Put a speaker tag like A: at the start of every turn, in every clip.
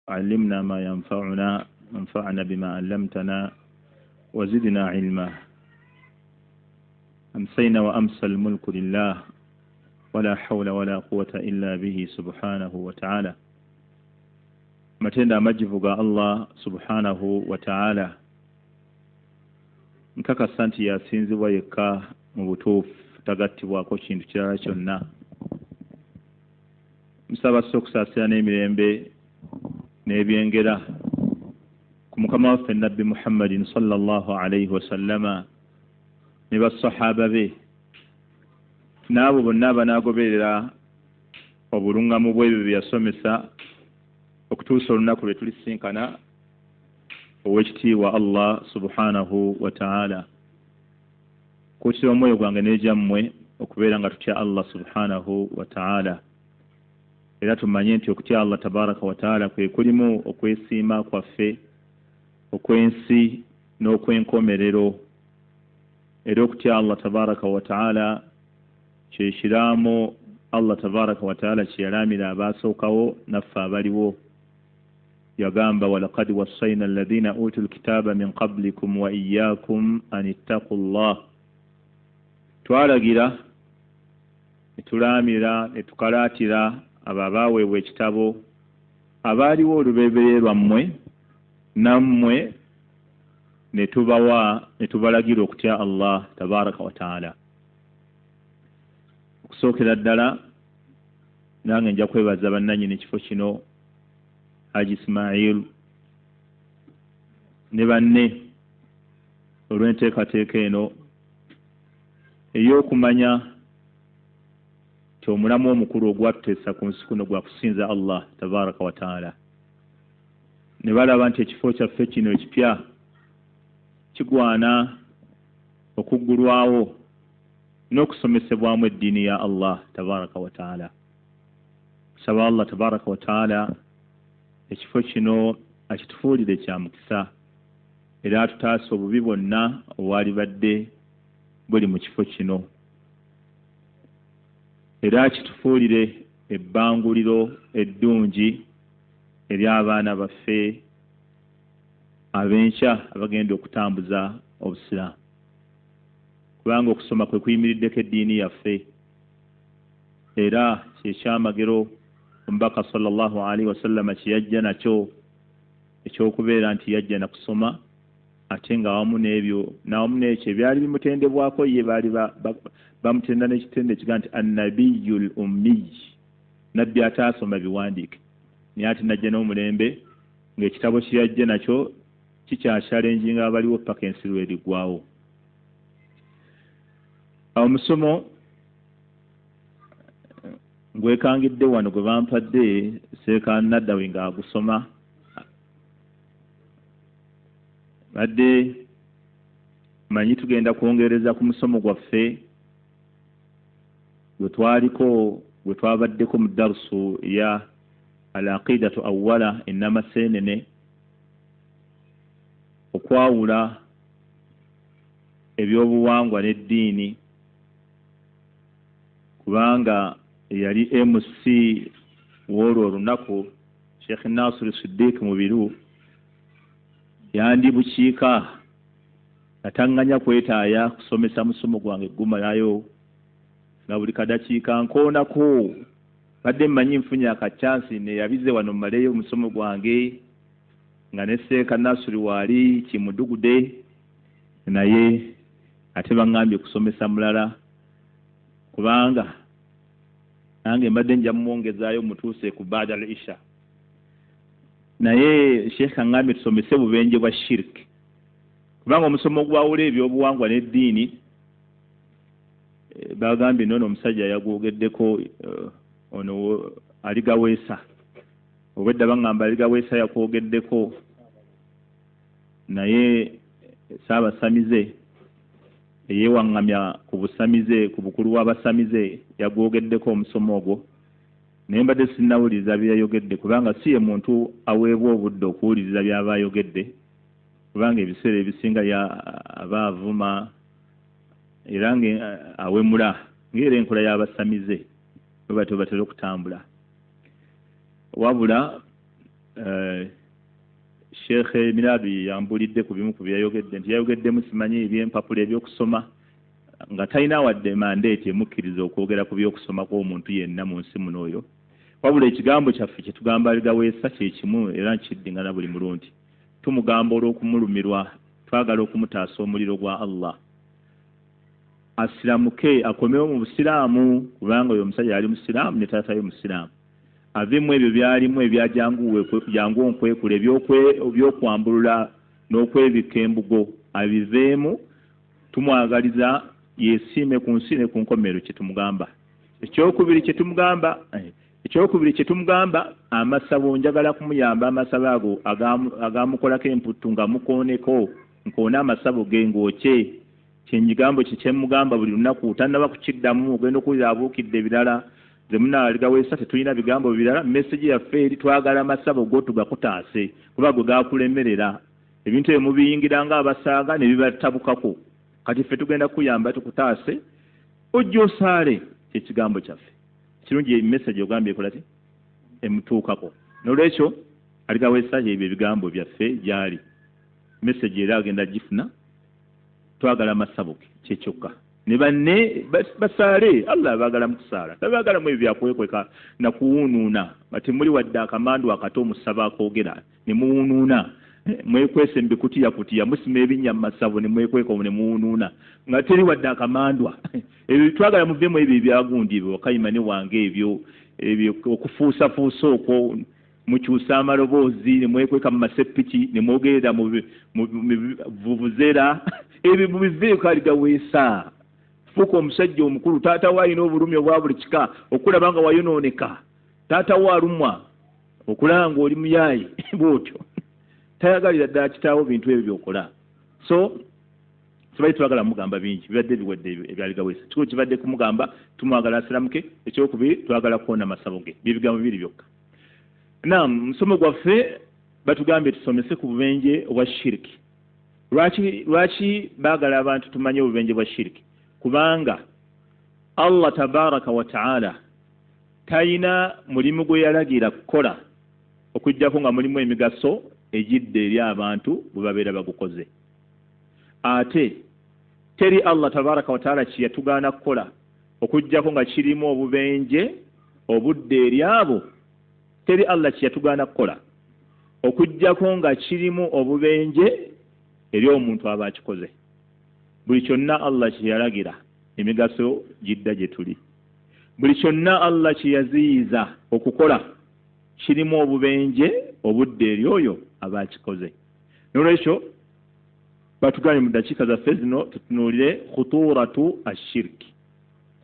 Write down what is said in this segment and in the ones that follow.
A: علمنا ما ينفعنا وانفعنا بما علمتنا وزدنا علما. أمسينا وأمسى الملك لله ولا حول ولا قوة إلا به سبحانه وتعالى. Matenda amajjivu ga Allah subhanahu wa ta'ala. Nkakasa nti yasinzibwa yekka mu butuufu, tagattibwako kintu kirala kyonna. Nsaba sso okusaasira n'emirembe n'ebyengera ku mukama waffe Nabbi Muhammadin sallallahu alaihi wasallama ne basahaba be n'abo bonna abanaagoberera obulungamu bw'ebyo bye yasomesa okutuusa olunaku lwe tulisinkana ow'ekitiibwa Allah subhanahu wa ta'ala. Kuutira omwoyo gwange n'egyammwe okubeera nga tutya Allah subhanahu wa ta'ala, era tumanye nti okutya Allah tabaraka wa ta'ala kwe kulimu okwesiima kwaffe okw'ensi n'okw'enkomerero. Era okutya Allah tabaraka wa ta'ala kye kiraamo Allah tabaraka wa ta'ala kye yalaamira abaasookawo naffe abaliwo. Yagamba walaqad wassayna alladhina utul kitaba min qablikum wa iyyakum an ittaqullah. Twalagira ne tulaamira ne tukalaatira abo abaaweebwa ekitabo abaaliwo olubereberye lwammwe nammwe ne tubawa ne tubalagira okutya Allah tabaraka wa ta'ala. Okusookera ddala nange nja kwebaza bannannyini kifo kino Haji Ismail ne banne olw'enteekateeka eno ey'okumanya nti omulamu omukulu ogwatuteesa ku nsi kuno gwa kusinza Allah tabaraka wa ta'ala. Ne balaba nti ekifo kyaffe kino ekipya kigwana okuggulwawo n'okusomesebwamu eddiini ya Allah tabaraka wa ta'ala. Nsaba Allah tabaraka wa ta'ala ekifo kino akitufuulire kya mukisa era atutaase obubi bwonna obwalibadde buli mu kifo kino, era akitufuulire ebbanguliro eddungi eri abaana baffe ab'enkya abagenda okutambuza obusiraamu, kubanga okusoma kwe kuyimiriddeko eddiini yaffe. Era kyekyamagero omubaka sallallahu alaihi wasallama kye yajja nakyo ekyokubeera nti yajja nakusoma, ate nga awamu n'ebyo n'awamu n'ekyo ebyali bimutendebwako ye baali bamutenda n'ekitende ekiga nti annabiyul ummiy, nabbi ataasoma biwandiike, naye ate najja n'omulembe ng'ekitabo kye yajja nakyo kikyakyalenjinga abaliwo paka ensi lw'eriggwawo. Omusomo gwekangidde wano gwe bampadde Seeka Naddawi ng'agusoma, badde manyi tugenda kwongereza ku musomo gwaffe gwe twaliko gwe twabaddeko mu darusu ya al-aqidatu awwala ennamaseenene, okwawula ebyobuwangwa n'eddiini, kubanga yali MC w'olwo olunaku Sheikh Nasir Siddiq Mubiru yandibukiika atanganya kwetaaya kusomesa musomo gwange gumalayo nga buli kadakiika nkoonako. Badde mmanyi nfunye akachansi neyabize wano mmaleyo omusomo gwange nga ne Seeka Nasiri waali kimudugude, naye ate baŋŋambye kusomesa mulala kubanga nange mbadde nja mumwongezaayo mutuuse ku baada al isha, naye Sheikh aŋŋambye tusomese bubenje bwa shirk, kubanga omusomo ogwawula ebyobuwangwa n'eddiini bagambye noono omusajja yagwogeddeko ono Aligaweesa, obwedda baŋŋamba Aligaweesa yakwogeddeko, naye Ssaabasamize eyeewaŋŋamya ku busamize ku bukulu bw'abasamize yagwogeddeko omusomo ogwo, naye mbadde sinnawuliriza bye yayogedde kubanga si ye muntu aweebwa obudde okuwuliriza by'aba ayogedde, kubanga ebiseera ebisinga aba avuma era nga awemula ng'era enkola y'abasamize bwe batyo batera okutambula. Wabula Sheekh Mirabi yambulidde ku bimu ku byayogedde nti yayogeddemu simanyi ebyempapula ebyokusoma nga talina wadde mandate emukkiriza okwogera ku byokusoma kw'omuntu yenna mu nsi muno oyo. Wabula ekigambo kyaffe kye tugamba Aligaweesa kye kimu era nkiddingana buli mulundi. Tumugamba olw'okumulumirwa, twagala okumutaasa omuliro gwa Allah. Asiramuke akomewo mu busiraamu kubanga oyo omusajja yali musiraamu ne taata we musiraamu. Avemu ebyo byalimu ebya jangu onkwekula ebyokwambulula n'okwebikka embugo abiveemu. Tumwagaliza yesiime ku nsi ne ku nkomerero kye tumugamba. Ekyokubiri kye tumugamba amasabo njagala kumuyamba amasabo ago agamukolako emputtu nga mukooneko nkoona amasabo ge ng'okye. Kyenjigambo kye kyemugamba buli lunaku tannaba kukiddamu ogenda okuwulira abuukidde ebirala. Nze munna Aligaweesa tetulina bigambo birala, message yaffe eri twagala amasabo go tugakutaase kuba gwe gakulemerera. Ebintu ebyo mubiyingira ng'abasaaga ne bibatabukako. Kati ffe tugenda kuyamba tukutaase ojja osaale kyekigambo kyaffe. Kirungi message ogambye ekola ki emutuukako. N'olwekyo Aligaweesa ebyo ebigambo byaffe gy'ali. Message era agenda gifuna, twagala amasabo ge kyekyokka. Ne banne basaale, Allah abaagala mu kusaala, tabaagalamu ebyo byakwekweka na kuwuunuuna. Nga temuli wadde akamandu akato omusaba akoogera ne muwuunuuna, mwekwese mu bikutiyakutiya, musima ebinnya mu masabo ne mwekweka ne muwuunuuna nga teri wadde akamandwa. Ebyo twagala muveemu ebyo ebyagundi ebyo wakayima ne wange ebyo okufuusafuusa okwo mukyusa amaloboozi ne mwekweka mu masepiki ne mwogerera mu vuvuzera ebyo mubiveeko Aligaweesa. Fuuka omusajja omukulu, taata we alina obulumi obwa buli kika okulaba nga wayonooneka, taata we alumwa okulaba ng'oli muyaayi bw'otyo, tayagalira ddala kitaawo bintu ebyo by'okola. So tubadde twagala mugamba bingi bibadde biwedde ebyaligaweesa. Kikulu kibadde kumugamba tumwagala asiramuke, ekyokubiri twagala kuwona masabo ge, byebigambo bibiri byokka. Naam, musomo gwaffe batugambye tusomese ku bubenje obwa shiriki. Lwaki baagala abantu tumanye obubenje bwa shiriki? Kubanga Allah tabaraka wa taala talina mulimu gwe yalagira kukola okuggyako nga mulimu emigaso egidde eri abantu bwe babeera bagukoze. Ate teri Allah tabaraka wa taala kye yatugaana kukola okuggyako nga kirimu obubenje obudde eri abo. Teri Allah kye yatugaana kukola okuggyako nga kirimu obubenje eri omuntu aba akikoze. Buli kyonna Allah kye yalagira emigaso gidda gye tuli. Buli kyonna Allah kye yaziyiza okukola kirimu obubenje obudde eri oyo aba akikoze. N'olwekyo batugambye mu ddakiika zaffe zino tutunuulire khuturatu ashirki,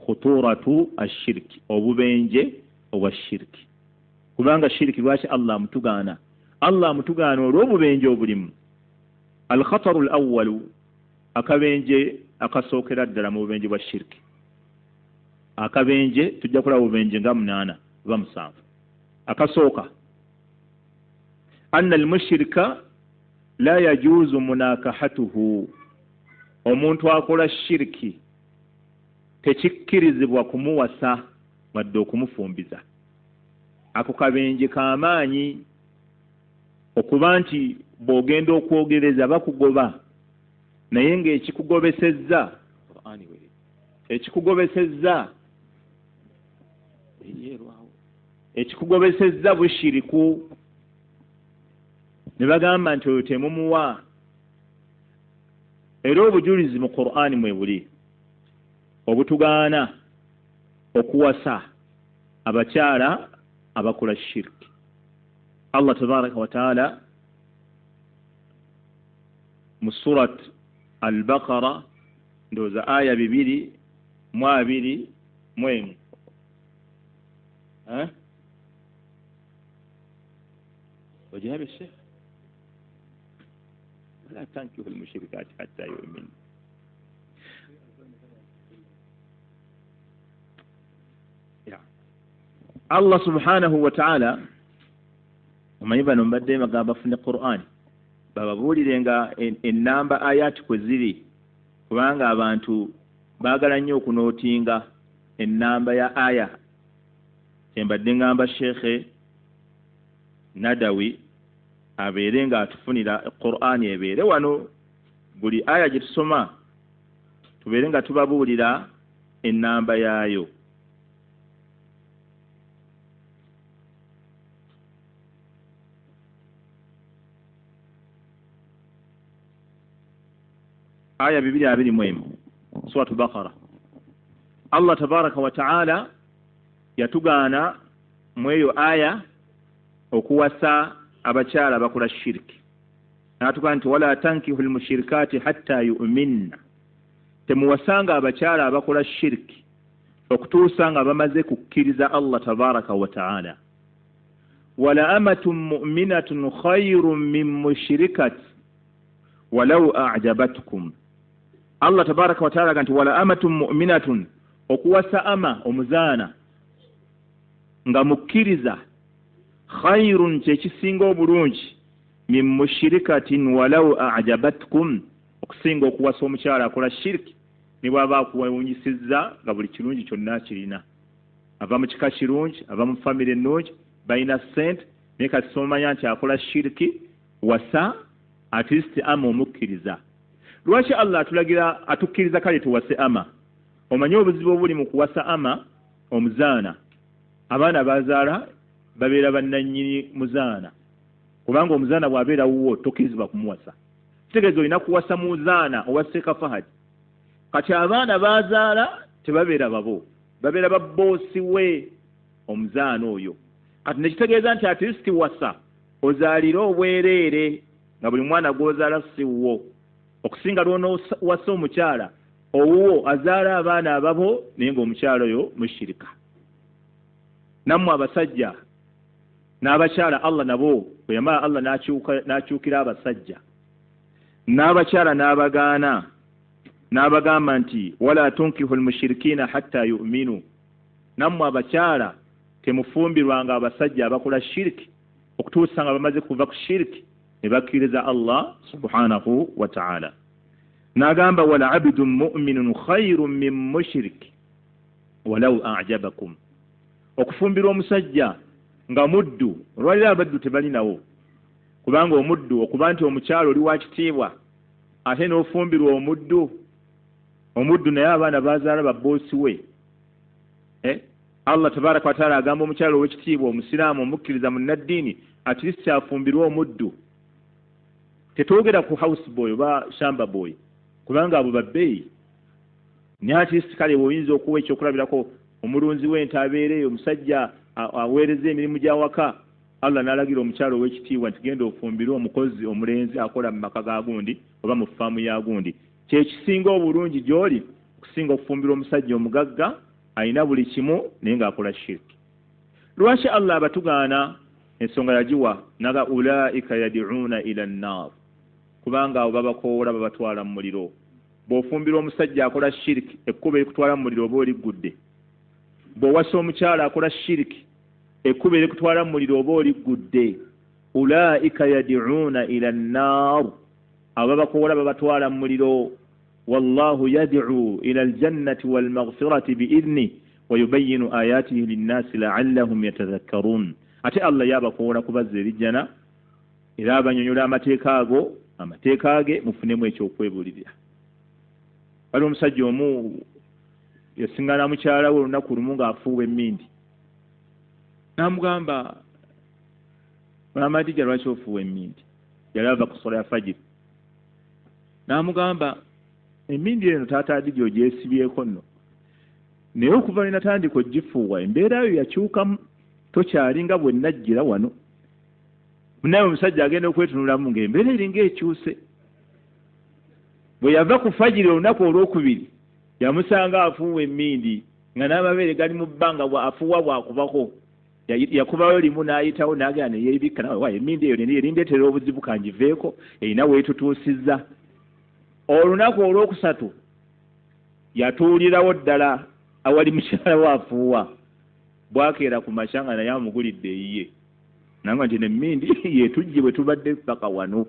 A: khuturatu ashirki, obubenje obwa shirki. Kubanga shiriki lwaki Allah amutugaana? Allah amutugaana olw'obubenje obulimu. Alkhataru al awwalu, akabenje akasookera ddala mu bubenje bwa shiriki. Akabenje tujja kulaba obubenje nga 8 oba 7. Akasooka, anna almushrika la yajuuzu munakahatuhu, omuntu akola shiriki tekikkirizibwa kumuwasa wadde okumufumbiza. Ako kabenje k'amaanyi okuba nti bw'ogenda okwogereza bakugoba, naye ng'ekikugobesezza ekikugobesezza bushiriku. Ne bagamba nti oyo temumuwa. Era obujulizi mu Qur'ani mwe buli obutugaana okuwasa abakyala abakola shirki. Allah tabaraka wa taala mu surat Al-Baqara ndowooza aya 221 وجهاب الشيخ ولا تنكحوا المشركات حتى يؤمنوا. Allah subhanahu wa ta'ala omanyi bano mbadde bagamba bafune Qur'an bababuulire nga ennamba ayati kwe ziri, kubanga abantu baagala nnyo okunootinga ennamba ya aya. Kyembadde ngamba Sheikh Nadawi Abeere nga atufunira Qur'ani ebeere wano buli aya gye tusoma tubeere nga tubabuulira ennamba yaayo. Aya 221 Suratu Baqara. Allah tabaraka wa ta'ala yatugaana mweyo aya okuwasa abakyala abakola shirki, n'atugaa nti wala tankihu lmushirikaati hatta yu'minna, temuwasanga abakyala abakola shirki okutuusa nga bamaze kukkiriza Allah tabaraka wa ta'ala. Wala amatun mu'minatun khayrun min mushrikati walau a'jabatkum. Allah tabaraka wa ta'ala nti wala amatun mu'minatun, okuwasa ama omuzaana nga mukkiriza, khayrun kyekisinga obulungi, min mushrikatin walau a'jabatkum, okusinga okuwasa omukyala akola shirki ne bw'aba akuwunyisizza nga buli kirungi kyonna kirina, ava mu kika kirungi, ava mu famire ennungi, balina ssente, naye kati somanya nti akola shirki, wasa at least ama omukkiriza. Lwaki Allah atulagira atukkiriza kale tuwase ama? Omanye obuzibu obuli mu kuwasa ama omuzaana, abaana bazaala babeera bannannyini muzaana, kubanga omuzaana bw'abeera wuwo tokkirizibwa kumuwasa, kitegeeza olina kuwasa muzaana owa Seeka Fahad. Kati abaana bazaala tebabeera babo, babeera babboosi we omuzaana oyo. Kati nekitegeeza nti at least wasa ozaalire obwereere nga buli mwana gw'ozaala si wuwo, okusinga lw'onoowasa omukyala owuwo azaala abaana ababo naye ng'omukyala oyo mushirika. Nammwe abasajja n'abakyala Allah nabo bwe yamala Allah n'akyukira abasajja n'abakyala n'abagaana n'abagamba nti wala tunkihu lmushirikiina hatta yu'minu, nammwe abakyala temufumbirwanga abasajja abakola shiriki okutuusa nga bamaze kuva ku shiriki ne bakkiriza Allah subhanahu wa ta'ala. N'agamba wala abdun mu'minun khayrun min mushrik walau a'jabakum, okufumbirwa omusajja nga muddu, olwaliro abaddu tebalinawo, kubanga omuddu okuba nti omukyala oli wa kitiibwa ate n'ofumbirwa omuddu, omuddu naye abaana bazaala babboosi we. Allah tabaraka wa ta'ala agamba omukyala ow'ekitiibwa omusiraamu omukkiriza munnaddiini at least afumbirwe omuddu. Tetwogera ku house boy oba shamba boy kubanga abo babbeeyi, naye at least kale oyinza okuwa ekyokulabirako omulunzi w'ente abeereyo omusajja aweereza emirimu gy'awaka, Allah n'alagira omukyala ow'ekitiibwa nti genda ofumbirwe omukozi omulenzi akola mu maka ga gundi oba mu faamu ya gundi. Kyekisinga obulungi gy'oli okusinga okufumbirwa omusajja omugagga alina buli kimu naye ng'akola shirki. Lwaki Allah abatugaana? Ensonga yagiwa naga ulaika yad'uuna ila nnar, kubanga abo babakoowola babatwala mu muliro. Bw'ofumbirwa omusajja akola shiriki ekkubo erikutwala mu muliro oba oliggudde. Bw'owasa omukyala akola shiriki ekkubo erikutwala mu muliro oba oliggudde. Ulaika yad'uuna ila nnar, abo babakoowola babatwala mu muliro. Wallahu yad'u ila aljannati walmaghfirati biidhnih wa yubayyinu ayatihi linnasi la'allahum yatadhakkarun. Ate Allah yabakoowola kubazza erijjana era abanyonyola amateeka ago, amateeka ge mufunemu ekyokwebuulirira. Waliwo omusajja omu yasiŋŋana mukyala we olunaku lumu ng'afuuwa emmindi, n'amugamba maama Hadija lwaki ofuuwa emmindi? Yali ava ku sola ya fajiri. N'amugamba emmindi eno taata Hadija ogyesibyeko nno, naye okuva lwe natandika ogifuuwa embeera yo yakyukamu, tokyali nga bwe najjira wano. Naye omusajja agenda okwetunulamu ng'embeera eringa ekyuse. Bwe yava ku fajiri olunaku olwokubiri yamusanga afuuwa emmindi nga n'amabeere gali mu bbanga afuuwa bw'akubako. Yakubayo limu n'ayitawo n'agenda ne yeebikka nawe wa emmindi eyo erindeetera obuzibu kangiveeko erina weetutuusizza. Olunaku olwokusatu yatuulirawo ddala awali mukyala we afuuwa, bwakeera ku makya nga naye amugulidde eyiye, nanga nti nemmindi yetujje bwe tubadde paka wano,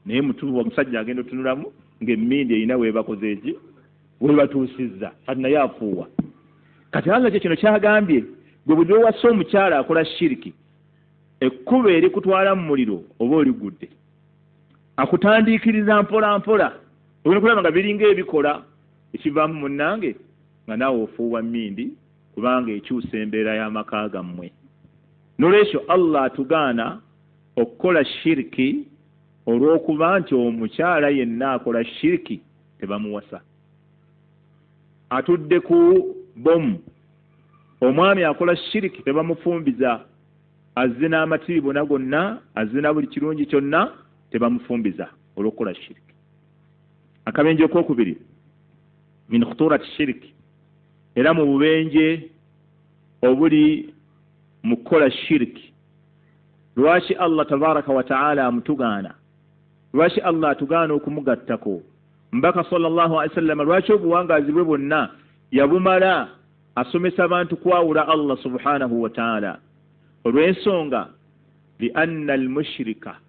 A: naye omusajja agenda otunulamu ng'emmindi erina weebakoze eki webatuusizza, kati naye afuuwa. Kati Allah kye kino kyagambye gwe buli lw'owasa omukyala akola shiriki Ekkubo erikutwala mu muliro oba oligudde. Akutandiikiriza mpola mpola, ogenda kulaba nga biringa ebikola, ekivaamu munnange nga naawe ofuuwa mmindi, kubanga ekyusa embeera y'amaka gammwe. Nolwekyo Allah atugaana okukola shiriki olw'okuba nti omukyala yenna akola shiriki tebamuwasa. Atudde ku bomu, omwami akola shiriki tebamufumbiza, azze n'amatiribona gonna, azze na buli kirungi kyonna, tebamufumbiza olw'okukola shiriki. Akabenje okokubiri, min khuturati shiriki, era mu bubenje obuli mu kukola shiriki. Lwaki Allah tabaraka wataala amutugaana? Lwaki Allah atugaana okumugattako? Mbaka sallallahu alaihi wasallama lwaki obuwangaazi bwe bwonna yabumala asomesa abantu kwawula Allah subhanahu wataala? Olw'ensonga lianna almushrika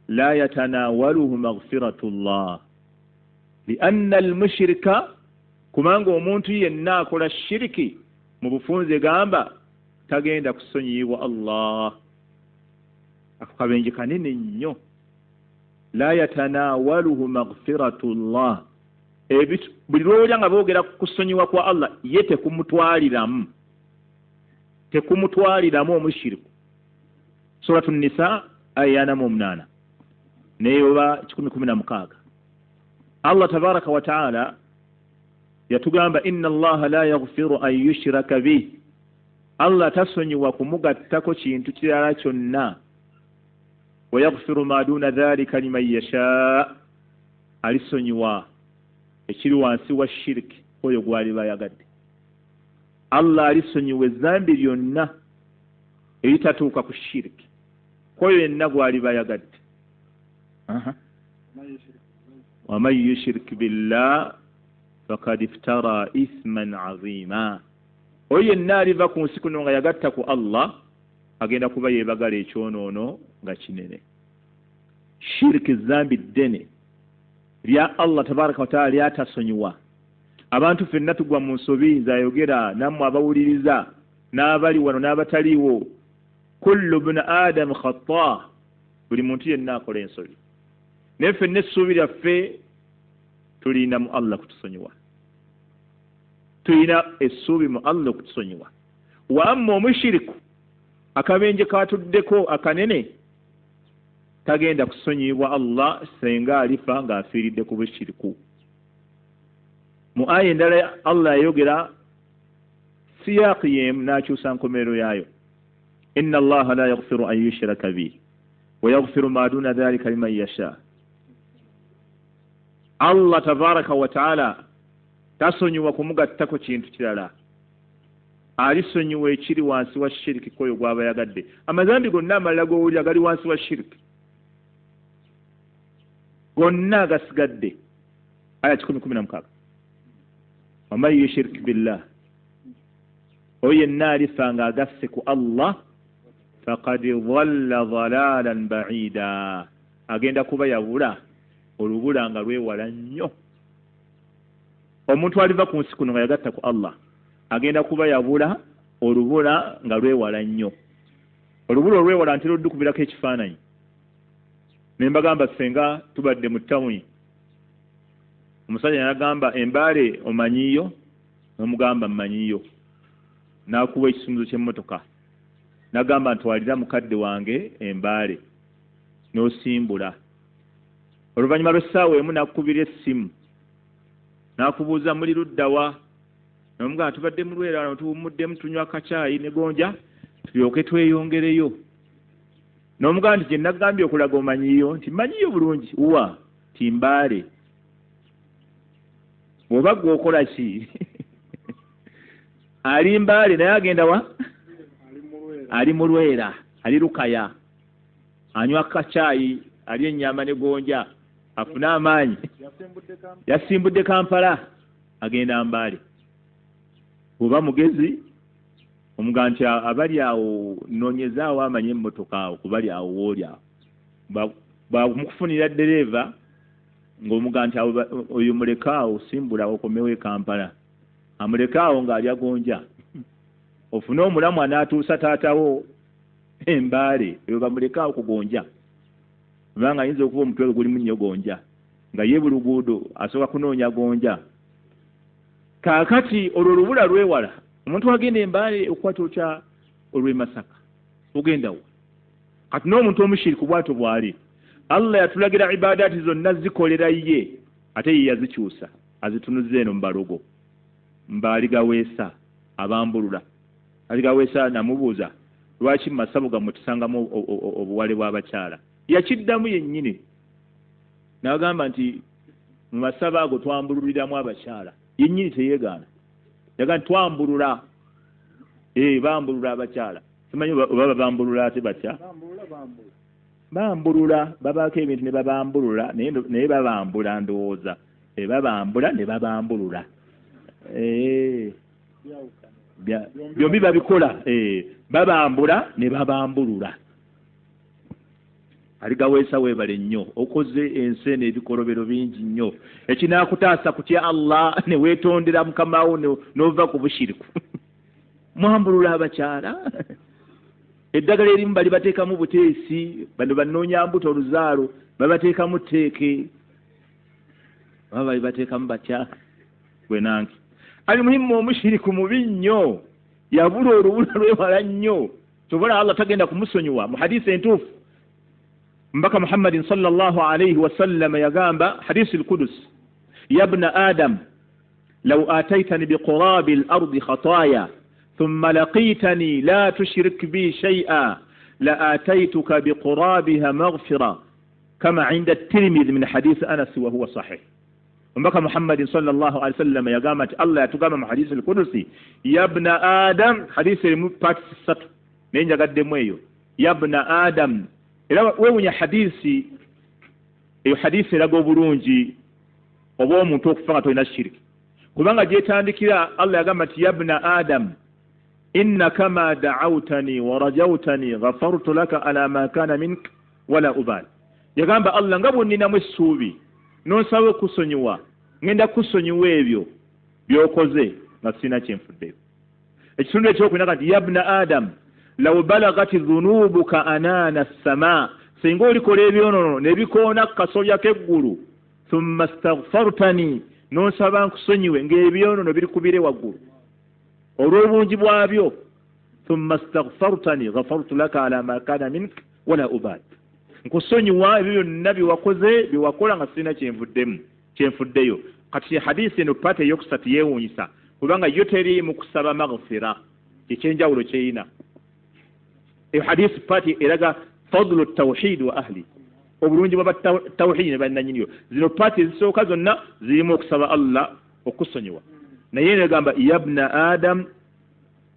A: la yatanawaluhu maghfiratu llah, lianna almushrika, kubanga omuntu yenna akola shiriki mu bufunze gamba tagenda kusonyiyibwa Allah. Ako kabenje kanene nnyo. La yatanawaluhu maghfiratu llah, buli lwowulira nga boogera kusonyiwa kwa Allah ye tekumutwaliramu, tekumutwaliramu omushiriku. Suratu Nisa aya 48 naye oba 116, Allah tabaraka wataala yatugamba inna allaha la yaghfiru an yushraka bih, Allah tasonyiwa kumugattako kintu kirala kyonna, wa yaghfiru ma duna dhalika liman yasha, alisonyiwa ekiri wansi wa shiriki oyo gwaliba ayagadde. Allah alisonyiwa ezambi lyonna eritatuuka ku shiriki kwoyo yenna gwaliba ayagadde. Waman yushrik billah fakad iftara ithman azima, oyo yenna aliva ku nsi kuno nga yagatta ku Allah agenda kuba yeebagala ekyonoono nga kinene. Shiriki ezambi ddene lya Allah tabaraka wataala lyatasonyiwa. Abantu ffenna tugwa mu nsobi, nze ayogera nammwe abawuliriza n'abali wano n'abataliiwo. Kullu bnu adamu khata, buli muntu yenna akola ensobi, naye ffenna essuubi lyaffe tulina mu Allah kutusonyiwa, tulina essuubi mu Allah okutusonyiwa. Wa amma omushiriku akabenje katuddeko akanene tagenda kusonyiyibwa Allah senga alifa ng'afiiridde ku bushiriku. Mu aya endala Allah yayogera siyaaqi yemu n'akyusa nkomerero yaayo, inna allaha la yaghfiru an yushraka bih wa yaghfiru ma duna dhalika liman yasha. Allah tabaraka wataala tasonyiwa kumugattako kintu kirala, alisonyiwa ekiri wansi wa shiriki kwoyo gw'aba yagadde. Amazambi gonna amalala g'owulira gali wansi wa shiriki, gonna agasigadde. Aya 116, waman yushrik billah, oyo yenna alifa ng'agasse ku Allah fakad dhalla dhalalan baida, agenda kuba yabula olubula nga lwewala nnyo. Omuntu aliva ku nsi kuno nga yagatta ku Allah agenda kuba yabula olubula nga lwewala nnyo. Olubula olwewala ntera oddukubirako ekifaananyi ne mbagamba ssenga tubadde mu tawuni, omusajja n'agamba embaale omanyiyo? N'omugamba mmanyiyo. N'akuwa ekisumuluzo ky'emmotoka n'agamba ntwalira mukadde wange embaale, n'osimbula. Oluvannyuma lw'essaawa emu n'akukubira essimu n'akubuuza muli ludda wa? N'omugamba tubadde mu Lwera wano tuwummuddemu tunywa kacaayi ne gonja tulyoke tweyongereyo. N'omugamba nti gye nagambye okulaga omanyiyo? Nti mmanyiyo bulungi. Wa? Nti Mbaale. Bw'oba ggwe okola ki? Ali Mbaale naye agenda wa? Ali mu Lwera, ali Lukaya, anywa kacaayi, alya ennyama ne gonja afune amaanyi. Yasimbudde Kampala agenda Mbaale. Bw'oba mugezi omugamba nti abali awo noonyezaawo amanye emmotoka awo kubali awo wooli awo, bwamukufunira ddereeva ng'omugamba nti oyo muleke awo simbula okomewo e Kampala, amuleke awo ng'alya gonja, ofune omulamu anaatuusa taatawo. Embaale eyo bamulekaawo kugonja, kubanga ayinza okuba omutwe gulimu nnyo gonja, nga ye buluguudo asooka kunoonya gonja. Kaakati olwo olubula lwewala omuntu agenda Embaale okukwata otya olw'e Masaka, ogenda wa? Kati n'omuntu omushiriku bwatyo bw'ali. Allah yatulagira ibadaati zonna zikolera ye, ate ye yazikyusa azitunuza eno mu balogo mbaaligaweesa abambulula. Aligaweesa namubuuza, lwaki mu masabo gammwe tusangamu obuwale bw'abakyala? Yakiddamu yennyini n'agamba nti mu masabo ago twambululiramu abakyala. Yennyini teyeegaana, yagamba nti twambulula, bambulula abakyala. Simanyi oba babambulula ate batya, bambulula babaako ebintu ne babambulula, naye babambula ndowooza babambula ne babambulula, byombi babikola, babambula ne babambulula. Aligaweesa weebale nnyo, okoze ensi eno ebikolobero bingi nnyo. Ekinaakutaasa kutya Allah ne weetondera mukamawo n'ova ku bushiriku. Mwambulula abakyala, eddagala erimu bali bateekamu buteesi, bano banoonya mbuto oluzaalo babateekamu tteeke, baba bali bateekamu batya gwe nange. Alimuhimu omushiriku mubi nnyo, yabula olubula lwewala nnyo, sobola Allah tagenda kumusonyiwa. Mu hadisi entuufu mbaka Muhammadin sallallahu alaihi wasallam yagamba, hadisi al-Qudus, ya bna Adam law ataitani biqurabi al-ardi khataya thumma laqitani la tushrik bi shay'a la ataituka biqurabiha maghfira, kama inda at-Tirmidhi min hadith Anas wa huwa sahih. Mbaka Muhammadin sallallahu alaihi wasallam yagamba nti Allah yatugamba mu hadisi al-Qudusi, ya bna Adam, hadisi erimu parts ssatu naye njagaddemu eyo, ya bna Adam. Era weewunya hadisi eyo, hadisi eraga obulungi oba omuntu okufa nga tolina shiriki, kubanga gyetandikira Allah yagamba nti ya bna Adam innaka ma da'awtani wa rajawtani ghafartu laka ala ma kana mink wala ubali. Yagamba Allah nga bwonninamu essuubi n'onsaba okusonyiwa, ngenda kusonyiwa ebyo by'okoze nga sirina kyenfuddeyo. Ekitundu ekyokubiri nti ya bna Adam law balagati dhunubuka anaana ssama, singa olikola ebyonono ne bikoona ku kasolya k'eggulu, thumma staghfartani, n'onsaba nkusonyiwe ng'ebyonono biri kubire waggulu olw'obungi bwabyo, thumma staghfartani ghafartu laka ala ma kana mink wala ubali, nkusonyiwa ebyo byonna byewakoze byewakola nga sirina kyenvuddemu kyenfuddeyo. Kati hadisi eno paati eyokusatu yeewuunyisa, kubanga yo teri mu kusaba maghfira, kyekyenjawulo kyeyina. Eyo hadisi paati eraga fadlu tawhid wa ahli, obulungi bwa tawhid ne bannannyiniyo. Zino paati ezisooka zonna zirimu okusaba Allah okusonyiwa, naye negamba ya bna Adam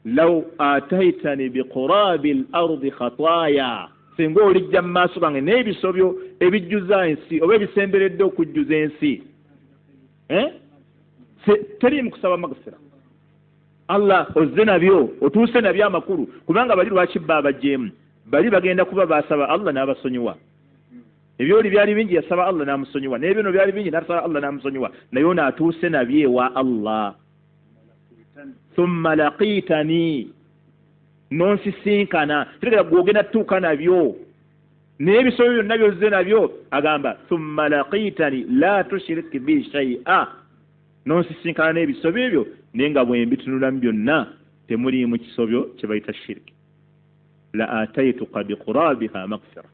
A: law ataitani biqurabi l ardi khataya, singa olijja mu maaso gange n'ebisobyo ebijjuza ensi oba ebisemberedde okujjuza ensi, teriimu kusaba maghfira. Allah ozze nabyo, otuuse nabyo amakulu, kubanga bali lwaki bba abajjeemu, bali bagenda kuba basaba Allah n'abasonyiwa. Ebyoli byali bingi yasaba Allah n'amusonyiwa, n'ebyono byali bingi n'asaba Allah n'amusonyiwa, naye ono atuuse nabyo ewa Allah. Thumma laqitani, nonsisinkana, kitegera gwogenda tutuuka nabyo naye ebisobyo byonna byozze nabyo. Agamba thumma laqitani la tushrik bi shay'a, nonsisinkana n'ebisobyo ebyo, naye nga bwe mbitunulamu byonna temuliimu kisobyo kye bayita shiriki, la ataituka biqurabiha maghfira,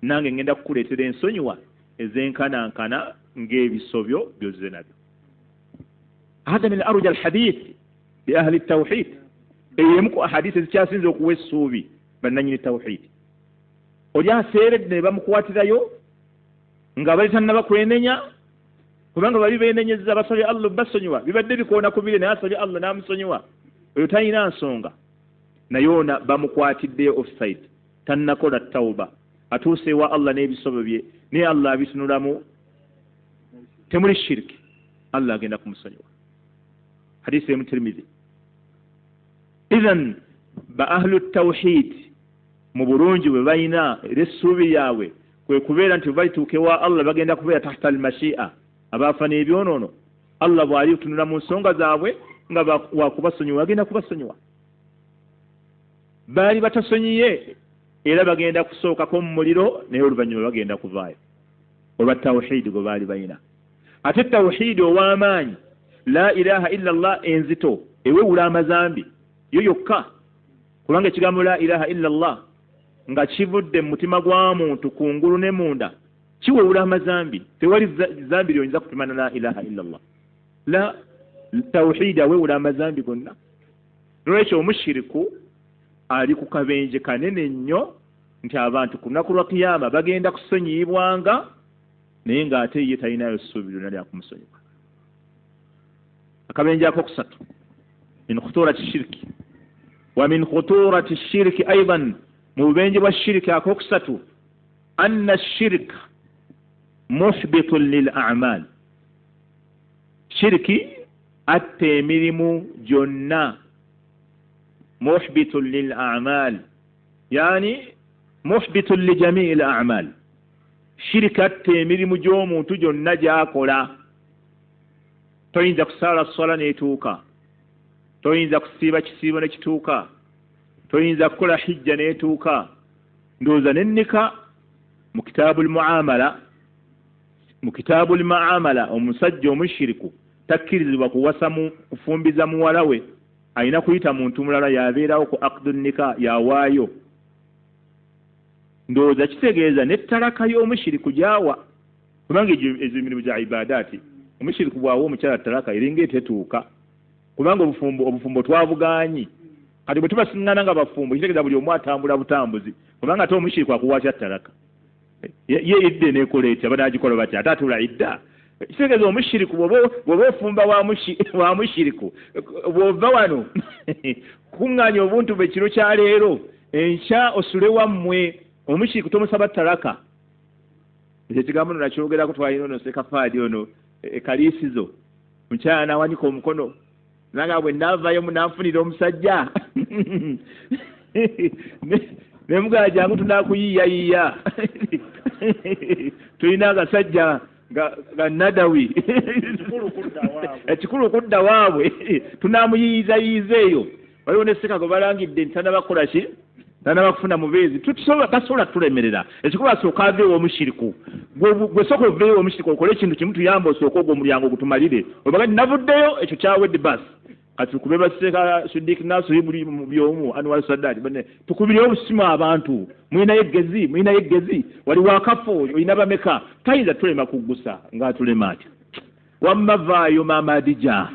A: nange ngenda kukuleetera ensonyiwa ezenkanankana ng'ebisobyo byozze nabyo. Hatha min arja alhadith li ahli tawhid, eyo emu ku ahadisi ezikyasinze okuwa essuubi bannanyini tawhid. Oli aseeredde ne bamukwatirayo nga bali tannaba kwenenya, kubanga bali beenenyezza basabye Allah basonyiwa, bibadde bikoona ku bire naye asabye Allah n'amusonyiwa, oyo talina nsonga. Naye ona bamukwatiddeyo offside, tannakola tawuba, atuuse ewa Allah n'ebisobo bye, naye Allah abitunulamu temuli shiriki, Allah agenda kumusonyiwa. Hadisi emu Tirmidhi. Ithan ba ahlu tawhid mu bulungi bwe balina era essuubi lyabwe kwe kubeera nti bwe balituuka ewa Allah bagenda kubeera tahta almashia, abaafa n'ebyonoono Allah bw'ali tunula mu nsonga zaabwe nga wakubasonyiwa agenda kubasonyiwa. Baali batasonyiye Era bagenda kusookako mu muliro, naye oluvannyuma bagenda kuvaayo olwa tawhidi gwe baali balina. Ate tawhidi ow'amaanyi, la ilaha illa Allah enzito ewewula amazambi yo yokka, kubanga ekigambo la ilaha illa Allah nga kivudde mu mutima gwa muntu kungulu ne munda kiwewula amazambi. Tewali zambi lyoyinza kupima na la ilaha illa Allah. La tawhidi awewula amazambi gonna. Nolwekyo omushiriku ali ku kabenje kanene nnyo nti abantu ku lunaku lwa kiyama bagenda kusonyiyibwanga, naye ng'ate ye talinayo ssuubi lyonna lyakumusonyiwa. Akabenje akokusatu, min khuturati shiriki wa min khuturati shiriki aidan, mu bubenje bwa shiriki akokusatu, anna shirika muhbitun lil a'mal, shiriki atta emirimu gyonna. Muhbitun lil a'mal yani muhbitun li jamii al a'mal, shiriki atta emirimu gy'omuntu gyonna gy'akola. Toyinza kusaala swala n'etuuka, toyinza kusiiba kisiibo ne kituuka, toyinza kukola hijja n'etuuka. Ndowooza nennika mu kitaabul muamala, mu kitaabul muamala omusajja omushiriku takkirizibwa kuwasa kufumbiza muwala we, alina kuyita muntu mulala yabeerawo ku aqdu nika yawaayo. Ndowooza kitegeeza nettalaka y'omushiriku gy'awa, kubanga ezo emirimu gya ibadaati. Omushiriku bw'awa omukyala talaka eringa etetuuka, kubanga obufumbo twabugaanyi. Kati bwe tubasiŋŋana nga bafumbo kitegeeza buli omu atambula butambuzi, kubanga ate omushiriku akuwa atya talaka? Ye idda eneekola etya? Banaagikola batya? Ate atula idda. Kitegeeza omushiriku bw'oba ofumba wa mushiriku, bw'ova wano kuŋŋaanya obuntu bwe kiro kya leero, enkya osule wammwe, omushiriku tomusaba talaka. Ekyo ekigambo nno nakyogerako, twalina ono Sekafaadi ono ekaliisizo, mukyala n'awanika omukono nanga bwe naavayo munanfunira omusajja ne mugala jangu tunaakuyiiyayiiya, tulina agasajja ga Nadawi ekikulu kudda waabwe, tunaamuyiizayiiza eyo. Waliwo ne Seka gwe balangidde nti tannabakola ki, tannabakufuna mubeezi, tasobola tulemerera. Ekikulu asooka aveewo omushiriku, gwe sooka oveewo omushiriku okole ekintu kimu tuyambe, osooke ogwo omulyango gutumalire, obaga nti navuddeyo ekyo kyawedde basi. Kati tukube Baseka Sidik Nasiri buli byomu Anwar Sadat tukubireyo obusimu abantu, mulinayo eggezi, mulinayo eggezi, wali wakafo olina bameka, tayinza tulema kuggusa ng'atulema atya. Wamma vaayo Maama Adija,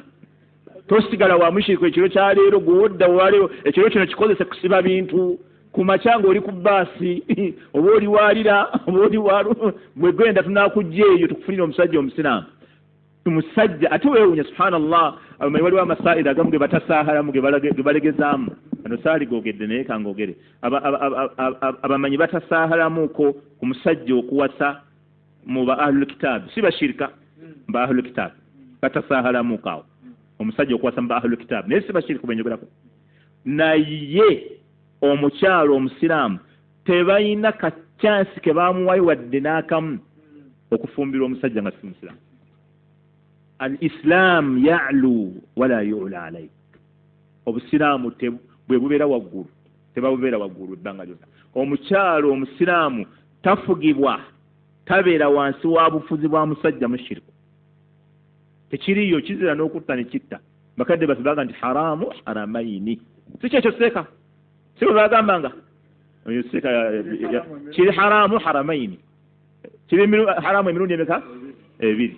A: tosigala wa mushiriku ekiro kya leero, gw'odda waleero ekiro kino kikozese kusiba bintu. Ku makya ng'oli ku bbaasi oba oli waalira oba oli walu, bwe gwenda tunaakujja eyo tukufunire omusajja omusiraamu. Omusajja ate weewuunya subhanallah, abamanyi waliwo amasaa'iri agamu ge batasaahalamu ge balegezaamu. Ano saaligoogedde naye kangoogere. Abamanyi batasaahalamuko ku musajja okuwasa mu ba ahlul kitaabu, si bashirika, ba ahlul kitaabu batasaahalamuko awo omusajja okuwasa mu ba ahlul kitaabu, naye si bashiriku benjogerako. Naye omukyalo omusiraamu tebalina kachansi ke bamuwayo wadde n'akamu okufumbirwa omusajja nga si musiraamu. Al-Islam ya'lu wala yu'la alayk, obusiraamu bwe bubeera waggulu, tebabubeera waggulu ebbanga lyonna. Omukyalo omusiraamu tafugibwa, tabeera wansi wa bufuzi bwa musajja mushiriku, tekiriyo, kizira n'okutta ne kitta. Bakadde baffe baga nti haramu haramaini, si kyekyo seeka, si bwe bagambanga oyo seeka, kiri haramu haramaini, kiri haramu emirundi emeka? Ebiri.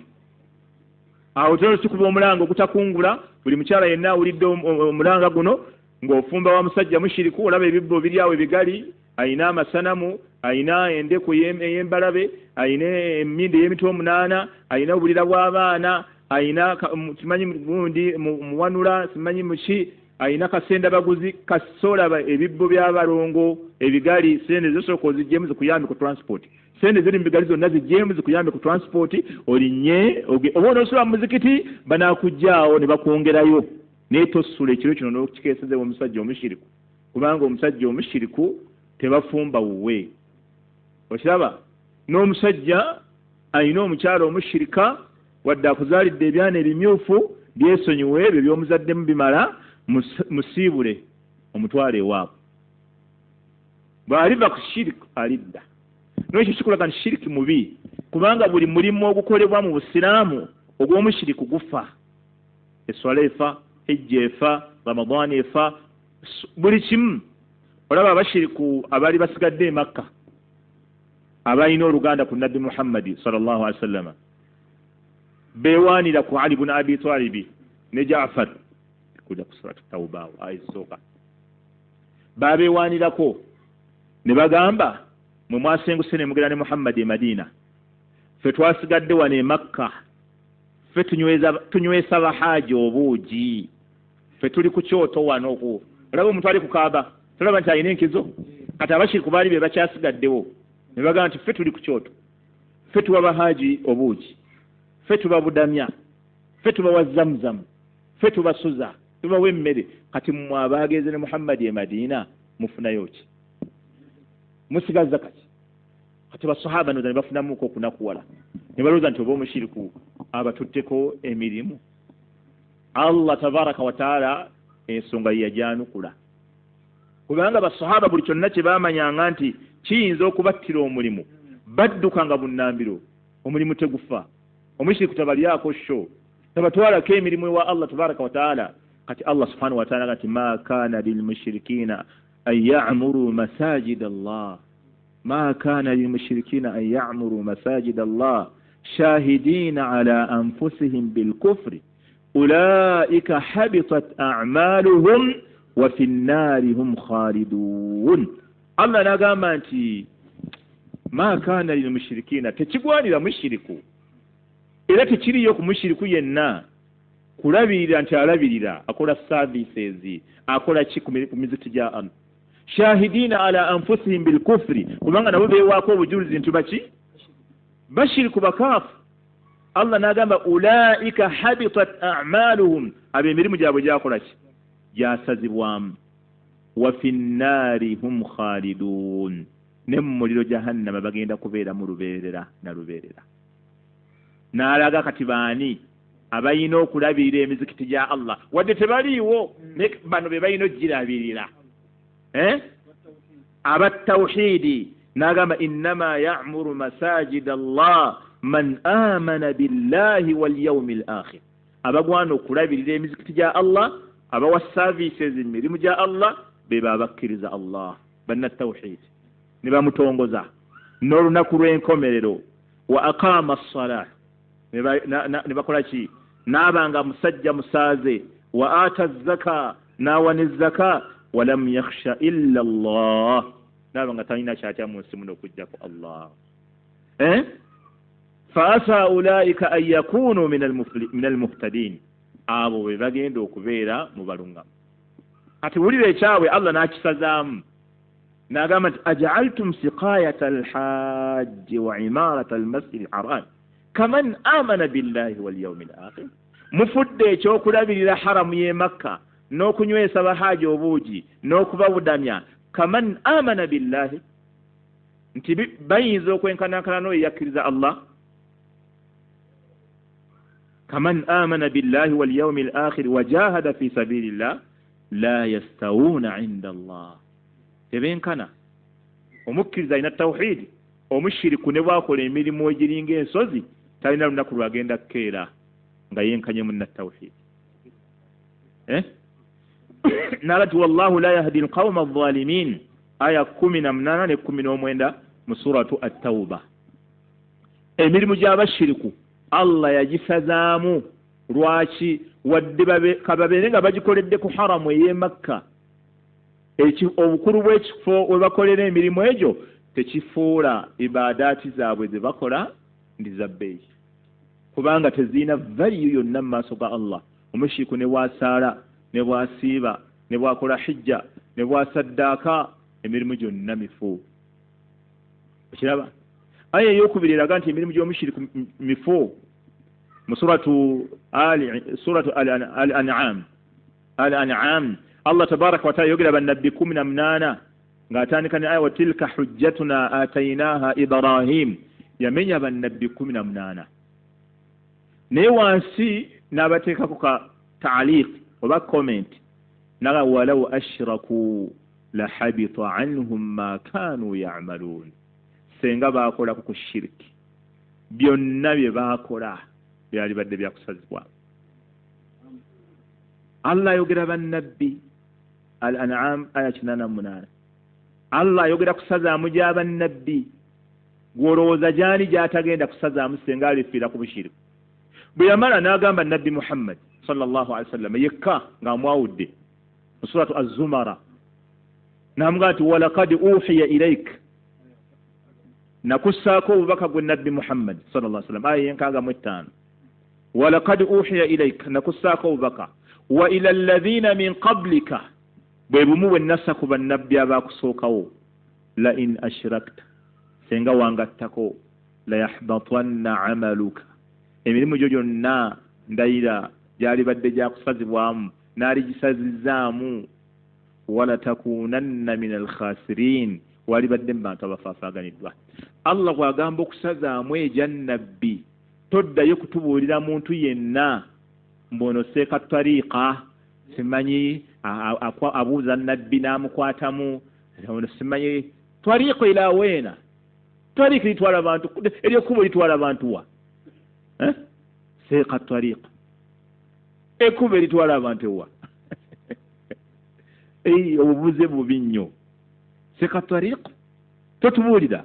A: Awo tero kikuba omulanga ogutakungula, buli mukyala yenna awulidde omulanga guno ng'ofumba wa musajja mushiriku, olaba ebibbo biri awo ebigali, ayina amasanamu, ayina endeku ey'embalabe, ayina emmindi ey'emitwe 8, ayina obulira bw'abaana, ayina simanyi gundi muwanula, simanyi muki, ayina kasenda baguzi, kasolaba ebibbo by'abalongo ebigali, sente zosooka oziggyemu zikuyambe ku transport, sente ziri mu bigali zonna ziggyemu zikuyambe ku transport, olinnye oba onoosula mu muzikiti banaakuggyaawo ne bakwongerayo, naye tosula ekiro kino n'okikeesezeewo omusajja omushiriku, kubanga omusajja omushiriku tebafumba wuwe. Okiraba n'omusajja alina omukyala omushirika, wadde akuzaalidde ebyana ebimyufu byesonyiwe ebyo by'omuzaddemu bimala, musiibule omutwale ewaabwe. Bw'aliva ku shiriku alidda. N'ekyo kikulaga nti shiriki mubi, kubanga buli mulimu ogukolebwa mu busiraamu ogw'omushiriku gufa. Eswala efa, hijja efa, Ramadaani efa, buli kimu. Olaba abashiriku abaali basigadde e Makka abalina oluganda ku Nabbi Muhammadi sallallahu alaihi wasallama beewaanira ku Ali bun Abi Talibi ne Jaafar kujja ku Suratu Tawuba awo aya ezisooka babeewaanirako ne bagamba, mwe mwasenguse ne mugenda ne Muhammadi e Madiina, ffe twasigadde wano e Makka, ffe tunywesa bahaaji obuugi, ffe tuli ku kyoto wano. Ku olaba omuntu ali ku Kaaba tolaba nti alina enkizo? Kati abashiriku baali be bakyasigaddewo ne bagamba nti ffe tuli ku kyoto, ffe tuwa bahaaji obuugi, ffe tubabudamya, ffe tubawa Zamuzamu, ffe tubasuza, tubawa emmere. Kati mmwe abaagenze ne Muhammadi e Madiina mufunayo ki? Musigaza kati? Kati basahaba noza ne bafunamuko okunakuwala ne balowooza nti oba omushiriku abatutteko emirimu. Allah tabaraka wataala ensonga ye yajanukula, kubanga basahaba buli kyonna kye baamanyanga nti kiyinza okubattira omulimu baddukanga bunnambiro. Omulimu tegufa, omushiriku tabalyako sho, tabatwalako emirimu ewa Allah tabaraka wataala. Kati Allah subhanahu wataala gati ma kana lilmushirikina an yamuru masajid Allah, ma kana lilmushirikina an yamuru masajid Allah shahidina ala anfusihim bilkufri ulaika habitat a'maluhum wa fi nnari hum khalidun. Allah n'agamba nti ma kana lilmushirikina, tekigwanira mushiriku era tekiriyo ku mushiriku yenna kulabirira nti alabirira akola services akola ki ku mizikiti gya Allah, shahidina ala anfusihim bilkufri, kubanga nabo beewaako obujulizi nti baki bashiriku bakaafu. Allah n'agamba ulaika habitat a'maluhum, abo emirimu gyabwe gyakola ki? Gyasazibwamu. Wa fi nnaari hum khalidun, ne mu muliro Jahannama bagenda kubeeramu lubeerera na lubeerera. N'alaga kati baani abalina okulabirira emizikiti gya Allah wadde tebaliiwo, naye bano be balina okugirabirira, abatawhidi. N'agamba innama ya'muru masajid Allah man amana billahi wal yawmil akhir, abagwana okulabirira emizikiti gya Allah abawa services emirimu gya Allah be babakkiriza Allah bannatawhidi ne bamutongoza n'olunaku lw'enkomerero. Wa aqama as-salah, ne bakola ki? N'abanga musajja musaaze. Wa ata zaka, n'awa ne zaka. Walam yakhsha illa Allah, n'abanga talina kyatya mu nsi muno okuggyako Allah. Fa asa ulaika an yakunu min almuhtadin, abo be bagenda okubeera mu balungamu. Kati wulira ekyabwe Allah n'akisazaamu n'agamba nti aj'altum siqayata alhajji wa imarata almasjidi alharam kaman amana billahi wal yawmil akhir, mufudde ekyokulabirira haramu y'e Makka n'okunywesa bahaaji obuugi n'okubabudamya kaman amana billahi, nti bayinza okwenkanankana n'oyo yakkiriza Allah. Kaman amana billahi wal yawmil akhir wa jahada fi sabilillah la yastawuna inda Allah, tebenkana. Omukkiriza alina tawhidi, omushiriku ne bwakola emirimu egiringa ensozi talina lunaku lwagenda kukeera nga yenkanye munna tawhidi. Nalati wallahu la yahdi alqawma adh-dhalimin, aya 18 ne 19 mu suratu at-Tawba. Emirimu gy'abashiriku Allah yagisazaamu. Lwaki? Wadde kababeere nga bagikoledde ku haramu ey'e Makka, obukulu bw'ekifo we bakolera emirimu egyo tekifuula ibaadaati zaabwe ze bakola ndi za bbeeyi, kubanga tezirina valiyu yonna mu maaso ga Allah. Omushiriku ne bw'asaala ne bw'asiiba ne bw'akola hijja ne bw'asaddaaka, emirimu gyonna mifu. Okiraba aya ey'okubiri eraga nti emirimu gy'omushiriku mifu mu suratu Al-An'am. Al-An'am Allah tabaraka wa taala yogera bannabbi 18 ng'atandika ne aya wa tilka hujjatuna atainaha Ibrahim, yamenya bannabbi 18 naye wansi n'abateekako ka taaliq oba comment naga walau ashraku Lahabita anhum ma kaanu yamaluun. Senga baakolako ku shiriki, byonna bye baakola byalibadde byakusazibwa. Allah ayogera bannabbi, Al An'am aya 88. Allah ayogera kusazaamu gy'abannabbi, gw'olowooza gy'ani gy'atagenda kusazaamu senga alifiira ku bushiriku? Bwe yamala n'agamba Nabbi Muhammad sallallahu alaihi wasallam yekka ng'amwawudde mu Suratu Azzumara, n'amugamba nti walakad uhiya ilaik, nakussaako obubaka gwe Nabbi Muhammad sallallahu alaihi wasallam, aya y'e65. Walakad uhiya ilaik, nakussaako obubaka, wa ila alladhina min qablika, bwe bumu bwe nassa ku bannabbi abaakusookawo, la in ashrakta, senga wangattako, la yahbatanna amaluka, emirimu gyo gyonna ndayira gyalibadde gyakusazibwamu, n'aligisazizaamu, wala takunanna min alkhasirin, walibadde mu bantu abafaafaaganiddwa. Allah bw'agamba okusazaamu egya nnabbi, toddayo kutubuulira muntu yenna mbu seeka tariika, simanyi abuuza nnabbi n'amukwatamu, ono simanyi tariika ila weena, tariika litwala abantu, eryekkubo litwala abantu wa? Seeka tariika, ekkubo eritwala abantu ewa? Obubuze bubi nnyo. Seeka tariika totubuulira.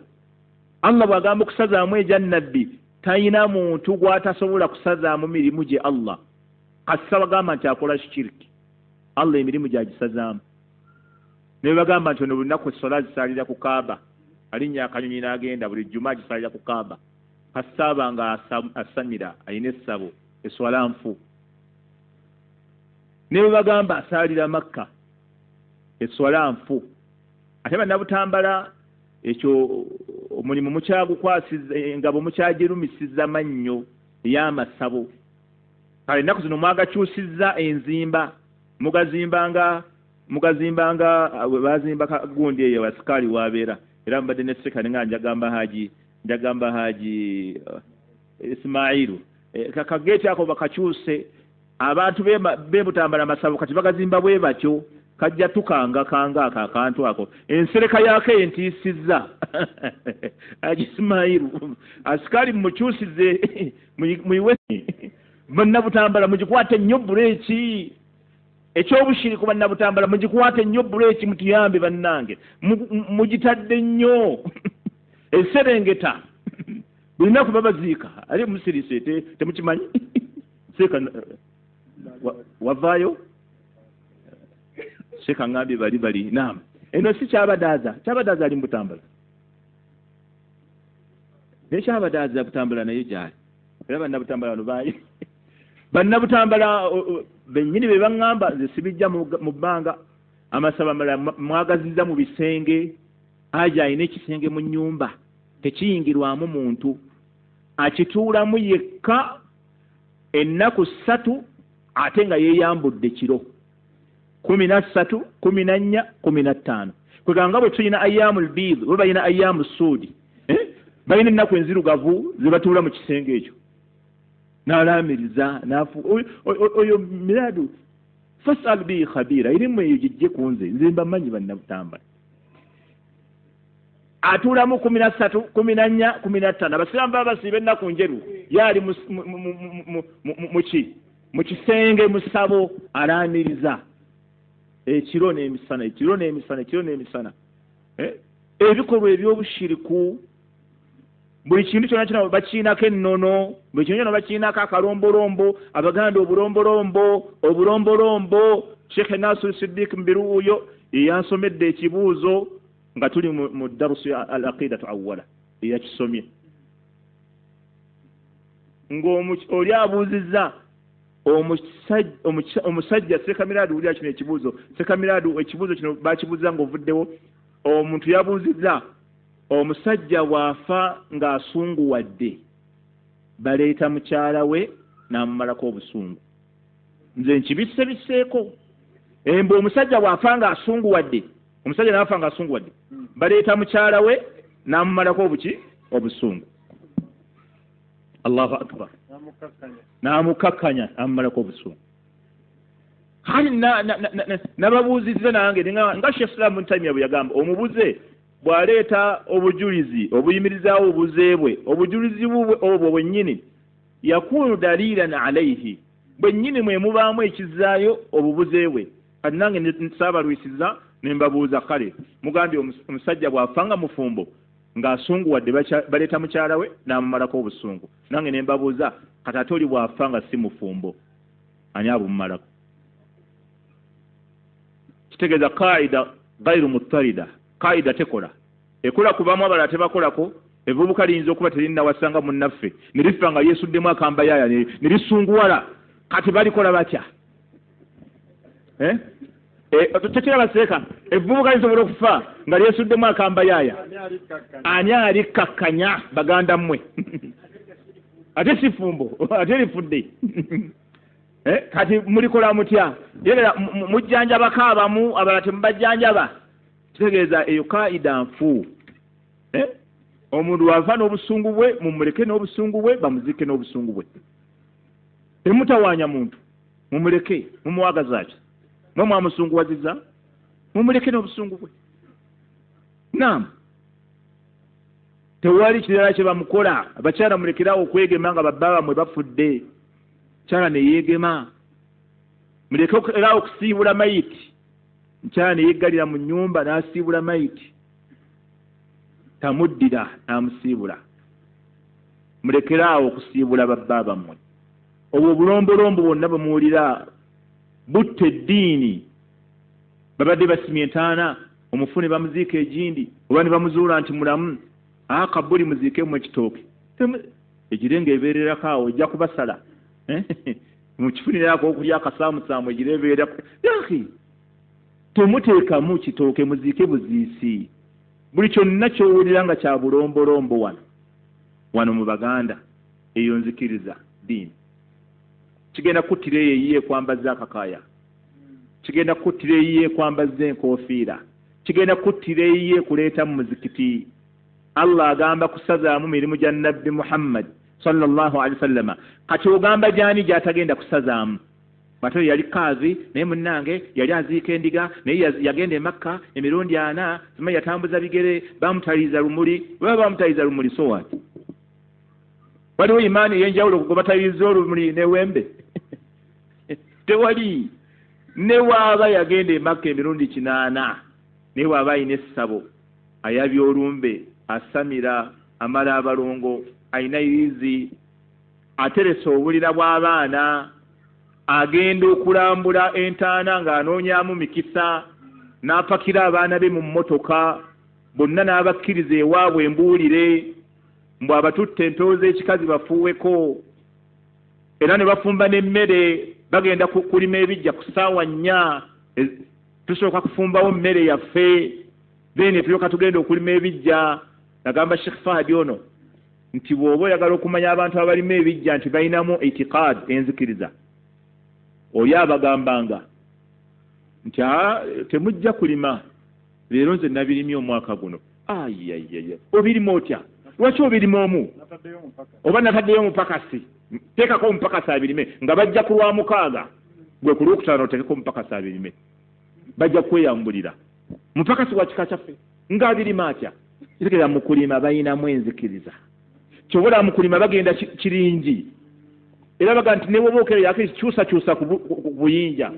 A: Allah bw'agamba okusazaamu egya nnabbi, talina muntu gw'atasobola kusazaamu mirimu gye Allah. Kasita bagamba nti akola shiriki, Allah emirimu gy'agisazaamu. Ne bagamba nti ono buli lunaku essola agisaalira ku Kaaba, alinnya akanyonyi n'agenda buli jjuma agisaalira ku Kaaba, kasita aba nga asamira alina essabo, eswala nfu. Ne bwe bagamba asaalira Makka, eswala nfu. Ate bannabutambala ekyo omulimu mukyagukwasiza, engabo mukyagirumisiza mannyo ey'amasabo. Kale ennaku zino mwagakyusizza enzimba, mugazimbanga bazimba gundi eyo asikaali wabeera. Era mbadde ne sekane nga njagamba Haji Ismailu, kakageeti ako bakakyuse, abantu bebutambala masabo kati bagazimba bwe batyo, kajja tukanga kanga ako akantu ako, ensereka yaako entiisizza. Haji Ismailu, asikaali mumukyusize, muyiwe bannabutambala mugikwate nnyo buleeki, ekyobushiriku bannabutambala mugikwate nnyo buleeki, mutuyambe bannange, mugitadde nnyo eserengeta buli lunaku babaziika, ali musirise temukimanyi. Seeka wavaayo, seeka ngambye bali naam, eno si kyabadaaza, kyabadaaza ali mubutambala, naye kyabadaaza butambala naye gyali. Era bannabutambala bano baayi bannabutambala bennyini be baŋŋamba nze sibijja mu bbanga. Amasabo amalala mwagaziza mu bisenge, aja alina ekisenge mu nnyumba tekiyingirwamu muntu, akituulamu yekka ennaku 3 ate nga yeeyambudde kiro 13, 14, 15. Kwegamba bwe tulina ayyamul biid, bo balina ayyamu suudi, balina ennaku enzirugavu ze batuula mu kisenge ekyo, n'alaamiriza oyo miradu fasal bi khabira, erimu eyo gijje ku nze, nze mbamanyi bannabutambala. Atuulamu 13, 14, 15. Abasiraamu baba basiiba ennaku njeru, ye ali mu kisenge mu ssabo alaamiriza ekiro n'emisana, ekiro n'emisana, ekiro n'emisana. Ebikolwa ebyobushiriku buli kintu kyonna kyonna bakiinako ennono, buli kintu kyonna bakiinako akalombolombo, Abaganda obulombolombo, obulombolombo. Sheikh Nasir Siddiq Mbiruuyo yeyansomedde ekibuuzo nga tuli mu darusu al aqidatu awwala, eyakisomye ng'oli abuuzizza omusajja Sekamiradu, wulira kino ekibuuzo. Sekamiradu ekibuuzo kino bakibuuza ng'ovuddewo. Omuntu yabuuzizza omusajja bw'afa ng'asunguwadde, baleeta mukyala we n'amumalako obusungu. Nze nkibissebiseeko embu omusajja bw'afa ng'asunguwadde, omusajja n'afa ng'asunguwadde, baleeta mukyala we n'amumalako obuki obusungu. Allahu akbar, n'amukakkanya amumalako obusungu. Kale nababuuzizza nange nga Sheikh Islam Taimia bwe yagamba, omubuze bw'aleeta obujulizi obuyimirizaawo obuze bwe, obujulizi bwe obwo bwennyini yakunu dalilan alaihi, bwennyini mwe mubaamu ekizaayo obubuze bwe. Kati nange nsaabalwisiza ne mbabuuza, kale mugambye omusajja bw'afa nga mufumbo ng'asunguwadde baleeta mukyala we n'amumalako obusungu. Nange ne mbabuuza, kati ate oli bw'afa nga si mufumbo ani abumumalako? Kitegeeza kaida gairu mutarida, kaida tekola, ekola kubamu abalala tebakolako. Evvubuka liyinza okuba terinnawasanga munnaffe ne lifa nga lyesuddemu akambayaaya ne lisunguwala, kati balikola batya? Tekiraba seeka, evvubuka lisobola okufa nga lyesuddemu akambayaaya, ani alikkakkanya baganda mmwe? Ate si fumbo, ate lifudde. Kati mulikola mutya? Era mujjanjabako abamu, abalala temubajjanjaba. Kitegeeza eyo kaida nfu. Omuntu wava n'obusungu bwe mumuleke n'obusungu bwe, bamuziike n'obusungu bwe. Temutawaanya muntu, mumuleke, mumuwagaza ki? Mwe mwamusunguwaziza, mumuleke n'obusungu bwe. Naam, tewali kirala kye bamukola. Abakyala mulekerawo okwegema nga babba bamwe bafudde. Kyala ne yeegema, mulekerawo okusiibula mayiti. Nkyala ne yeggalira mu nnyumba n'asiibula mayiti, tamuddira n'amusiibula. Mulekeraawo okusiibula babba bammwe. Obwo obulombolombo bwonna bwe muwulira butta eddiini. Babadde basimye entaana, omufu ne bamuziika egindi, oba ne bamuzuula nti mulamu, kabuli muziikemu ekitooke, egire ng'ebeererako awo ejja kubasala. Mukifunirako okulya akasaamusaamu, egire ebeererako. Yahi, temuteekamu kitooke, muziike buziisi. Buli kyonna ky'owulira nga kya bulombolombo wano wano mu Baganda, eyo nzikiriza ddiini. Kigenda kuttira eyo eyiye ekwambaza akakaaya, kigenda kuttira eyiye ekwambaza enkoofiira, kigenda kuttira eyiye ekuleeta mu muzikiti. Allah agamba kusazaamu mirimu gya Nabbi Muhammad sallallahu alaihi wasallama. Kati ogamba gyani gy'atagenda kusazaamu? Bw'ate yali kaazi, naye munnange yali aziika endiga, naye yagenda e Makka emirundi 4, simanyi yatambuza bigere, bamutaliza lumuli. Baba bamutaliza lumuli, so what? Waliwo imaani ey'enjawulo ku bataliza olumuli n'ewembe? Tewali. Ne waaba yagenda e Makka emirundi 8, naye waaba alina essabo, ayabya olumbe, asamira, amala abalongo, alina irizi, ateresa obulira bw'abaana, agenda okulambula entaana ng'anoonyaamu mikisa, n'apakira abaana be mu mmotoka bonna n'abakkiriza ewaabwe embuulire, mbw abatutte empewo z'ekikazi bafuuweko, era ne bafumba n'emmere. Bagenda kulima ebijja ku ssaawa 4, tusooka kufumbawo mmere yaffe, then tulyoka tugenda okulima ebijja. Nagamba Sheikh Fahad ono nti bw'oba oyagala okumanya abantu abalima ebijja nti balinamu itiqaad, enzikiriza, oli abagambanga nti temujja kulima leero, nze nabirimye omwaka guno. Ayayaya, obirima otya? Lwaki obirima omu? Oba nataddeyo omupakasi, teekako omupakasi abirime. Nga bajja ku lwa 6, gwe ku Lwokutaano oteekeko omupakasi abirime, bajja kweyambulira mupakasi wa kika kyaffe ng'abirima atya? Kitegeeza mu kulima balinamu enzikiriza. Kyobola mu kulima bagenda kiringi, era baga nti ne bw'oba okera yakiri kyusakyusa ku buyinja,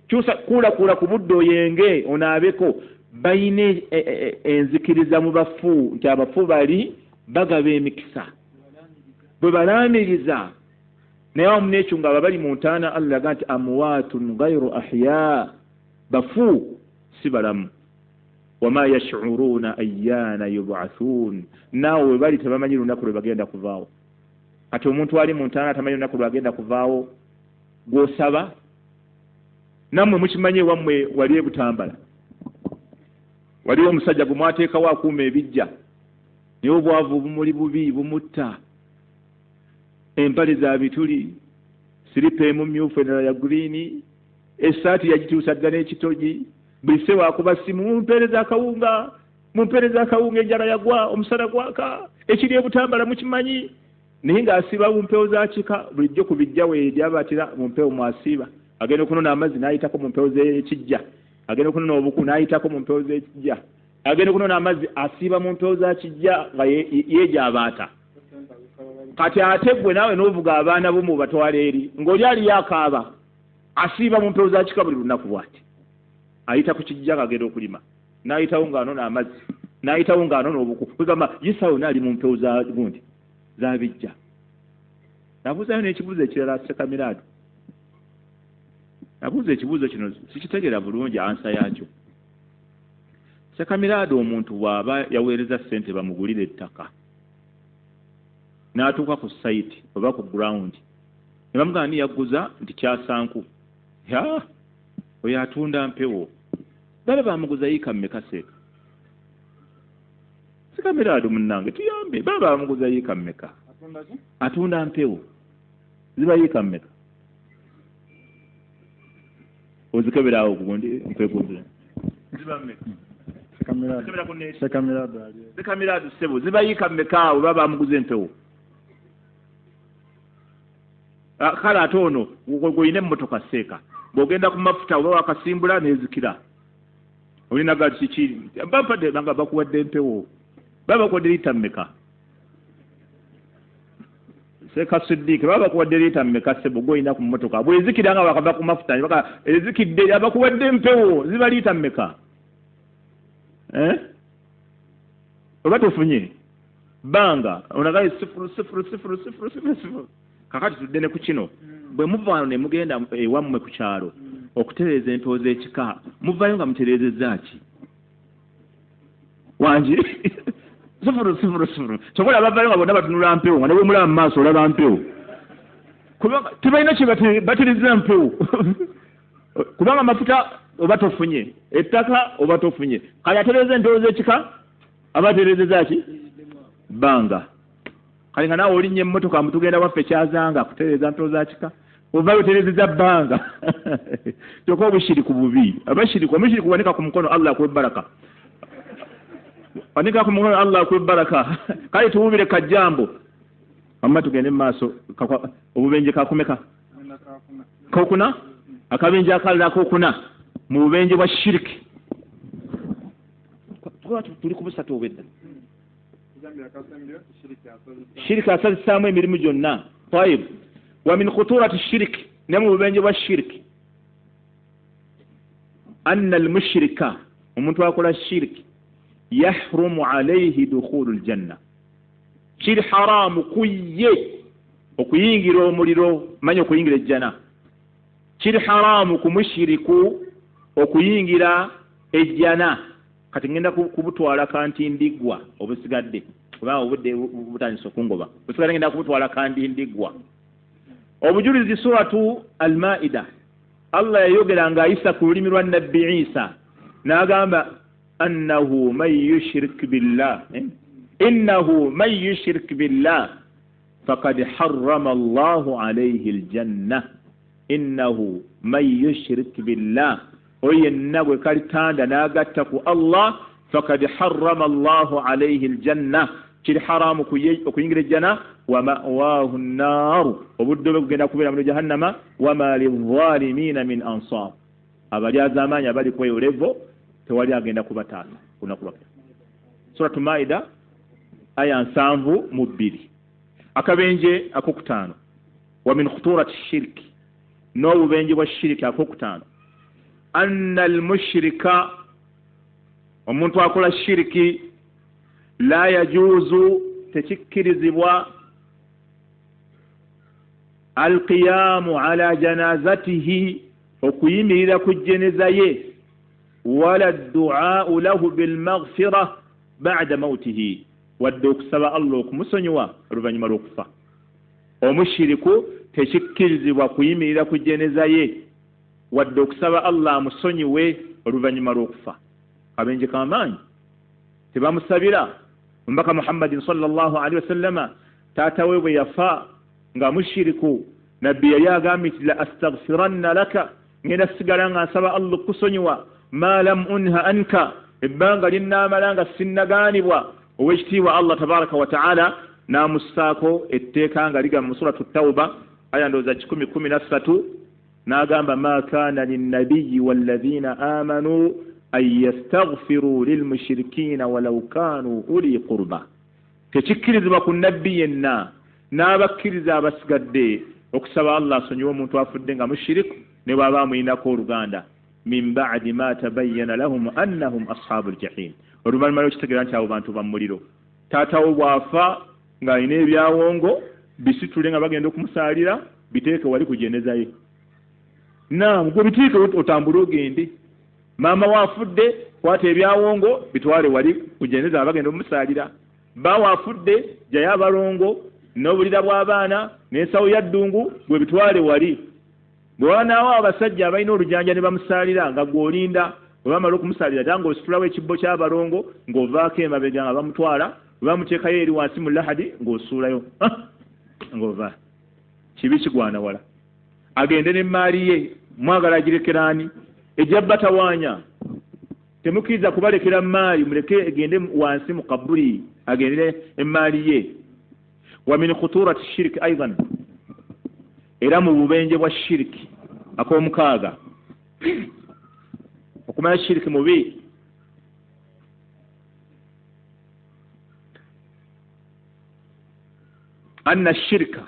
A: kyusa kuulakuula ku budde oyenge onaabeko. Balina enzikiriza mu bafu nti abafu bali bagaba emikisa bwe balaamiriza. Naye awamu n'ekyo nga ababali mu ntaana, Allah yaga nti amwaatun gairu ahya, bafu si balamu. Wama yashuruuna ayyaana yubathuun, naawe we bali tebamanyi lunaku lwe bagenda kuvaawo. Kati omuntu ali mu ntaana tamanyi lunaku lwagenda kuvaawo, gw'osaba. Nammwe mukimanyi ewammwe wali e Butambala waliwo omusajja gwe mwateekawo akuuma ebijja, naye obwavu bumuli bubi, bumutta. Empale za bituli, siripa emu myufu endala ya gurini, essaati yagituusa dda n'ekitogi. Buli ssebo akuba simu, mumpeereza akawunga, mumpeereza akawunga, enjala yagwa, omusana gwaka, ekiri e Butambala mukimanyi. Naye ng'asiiba mu mpewo za kika, bulijjo ku bijja we eryabatira mu mpewo mwasiiba. Agenda okunona amazzi n'ayitako mu mpewo z'ekijja, agenda okunona obuku n'ayitako mu mpewo z'ekijja, agenda okunona amazzi asiiba mu mpewo za kijja nga yeejabaata. Kati ate gwe naawe n'ovuga abaana bo mubatwala eri ng'oli aliyo akaaba, asiiba mu mpewo za kika buli lunaku bw'ati, ayita ku kijja ng'agenda okulima, n'ayitawo ng'anona amazzi, n'ayitawo ng'anona obuku. Kwegamba yisawo naali mu mpewo za gundi za bijja. Nabuuzayo n'ekibuuzo ekirala Ssekamiraado, nabuuza ekibuuzo kino sikitegeera bulungi ansa yakyo. Ssekamiraado, omuntu bw'aba yaweereza ssente bamugulire ettaka, n'atuuka ku site oba ku ground ne bamugamba ni yaguza nti kyasanku, ya oyo atunda mpewo, baba bamuguza yiika mmeka? Seeka Ssekamiraado munnange tuyambe, baba bamuguza yiika mmeka? Atunda mpewo ziba yiika mmeka? Ozikebera awo kugundi nkwegundira ziba mmeka? Ssekamiraado ssebo, ziba yiika mmeka awo baba bamuguza empewo? Kale ate ono gw'olina emmotoka seeka, bw'ogenda ku mafuta oba wakasimbula n'ezikira, olina ga kiki bampadde nga bakuwadde empewo, baba bakuwadde liita mmeka? Seeka Siddiiki, baba bakuwadde liita mmeka ssebo gw'olina ku mmotoka bw'ezikira nga wakava ku mafuta ezikidde, abakuwadde empewo ziba liita mmeka? Oba tofunye bbanga onagaye 0 0 0 0 0 0. Kakati tudde ne ku kino, bwe muva wano ne mugenda ewammwe ku kyalo okutereeza empewo z'ekika, muvaayo nga mutereezezza ki? Wangi 0 0 0. Kyokka abavaayo nga bonna batunula mpewo, nga ne bwe mulaba mu maaso olaba mpewo, kubanga tebalina kye batereza mpewo, kubanga amafuta oba tofunye, ettaka oba tofunye. Kale atereeza empewo z'ekika aba atereezezza ki? Bbanga. Kale nga naawe olinnya emmotoka mbu tugenda waffe kyazanga kutereeza mpewo za kika, ova otereezezza bbanga. Kyokka obushiriku bubi, abashiriku, omushiriku wanika ku mukono Allah akuwe baraka, wanika ku mukono Allah akuwe baraka. Kale tuwubire kajjambo amma tugende mu maaso. Obubenje kakumeka? Kokuna. Akabenje akalala akokuna mu bubenje bwa shiriki, tuli ku busatu obwedda. Shiriki asazisaamu emirimu gyonna. Tayib, wa min khuturati shiriki, ne mu bubenje bwa shiriki, anna almushrika, omuntu akola shiriki, yahrumu alaihi dukhulu ljanna, kiri haramu ku ye okuyingira omuliro, manya okuyingira ejjana. Kiri haramu ku mushiriku okuyingira ejjana. Kati ngenda kubutwala kantindiggwa obusigadde, kubanga obudde butandise okungoba, busigadde ngenda kubutwala kantindiggwa. Obujulizi suratu Al-Maida, Allah yayogera ng'ayisa ku lulimi lwa Nabbi Isa n'agamba annahu man yushrik billah, innahu man yushrik billah faqad harrama Allahu alayhi aljanna, innahu man yushrik billah, oyo yenna gwe kalitanda n'agatta ku Allah, faqad harrama Allahu alayhi aljanna, kiri haramu okuyingira ejjana, wa ma'wahu nnaaru, obudde bwe bugenda kubeera mu jahannama, wama lizzalimina min ansar, abalyazaamaanyi abali ku eyo levo tewali agenda kubataasa ku lunaku lwaffe. Suratu Maida aya 72. Akabenje akokutaano, wa min khuturati shiriki, n'obubenje bwa shiriki akokutaano, anna almushrika, omuntu akola shiriki, la yajuuzu, tekikkirizibwa, alqiyamu ala janazatihi, okuyimirira ku jeneza ye, wala dduau lahu bilmaghfira bada mautihi, wadde okusaba Allah okumusonyiwa oluvannyuma lw'okufa. Omushiriku tekikkirizibwa kuyimirira ku jeneza ye wadde okusaba Allah amusonyiwe oluvannyuma lw'okufa. Kabenje kamaanyi, tebamusabira. Omubaka Muhammadin sallallahu alaihi wasallama taata we bwe yafa nga mushiriku, Nabbi yali agambye nti la astaghfiranna laka, ngenda sigala nga nsaba Allah okukusonyiwa, ma lam unha anka, ebbanga linnaamala nga sinnagaanibwa. Owekitiibwa Allah tabaraka wa taala n'amussaako etteeka nga ligamba mu suratu Tauba aya ndowooza 113. N'agamba, ma kana linnabiyi walladhina amanu an yastaghfiru lilmushirikina walau kanu uli qurba. Tekikkirizibwa ku nabbi yenna n'abakkiriza abasigadde okusaba Allah asonyiwe omuntu afudde nga mushiriku ne bw'aba amuyinako oluganda, min ba'di ma tabayyana lahum annahum ashabul jahim. Oluvannyuma lw'okitegeera nti abo bantu ba muliro. Taatawo bw'afa ng'alina ebyawongo bisitule nga bagenda okumusaalira, biteeke wali ku jeneza ye. Naam, gwe biteeke otambule ogende. Maama we afudde, kwata ebyawongo bitwale wali ku jeneza nga bagenda okumusaalira. Bbaawo afudde, ggyayo abalongo n'obulira bw'abaana n'ensawo ya ddungu gwe bitwale wali. Bwe wanaawo abasajja abalina olujanja ne bamusaalira nga ggwe olinda, bwe bamala okumusaalira ate ng'ositulawo ekibbo ky'abalongo ng'ovaako emabega nga bamutwala, bwe bamuteekayo eri wansi mu lahadi ng'osuulayo ng'ova. Kibi kigwana wala. Agende n'emmaali ye, mwagala agirekera ani? Ejja batawaanya. Temukkiriza kubalekera mmaali, muleke egende wansi mu kaburi agende emmaali ye. Wa min khuturati shiriki aidan, era mu bubenje bwa shiriki ak'omukaaga, okumanya shiriki mubi, anna shirika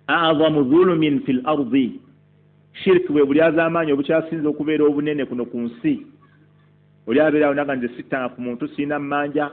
A: a'zamu dhulumin fil ardi. Shiriki bwe bulyazaamaanyi obukyasinze okubeera obunene kuno ku nsi. Oli abeera awo naga nze sittanga ku muntu, sirina mmanja,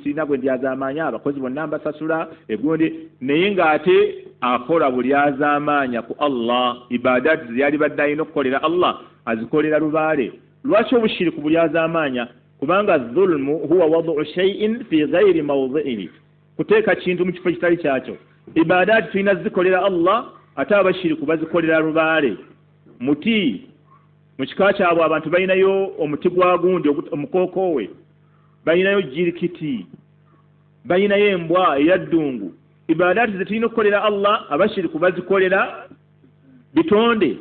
A: sirina gwe ndyazaamaanya, abakozi bonna mbasasula egundi, naye ng'ate akola bulyazaamaanya ku Allah. Ibadaati ze yalibadde alina okukolera Allah azikolera lubaale. Lwaki obushiriku bulyazaamaanya? Kubanga dhulmu huwa wadu shay'in fi ghairi mawdhi'ihi, kuteeka kintu mu kifo kitali kyakyo. Ibadaati tulina zikolera Allah, ate abashiriku bazikolera lubaale. Muti mu kika kyabwe abantu balinayo omuti gwa gundi omukookoowe, balinayo jirikiti, balinayo embwa eya ddungu. Ibadaati ze tulina okukolera Allah abashiriku bazikolera bitonde.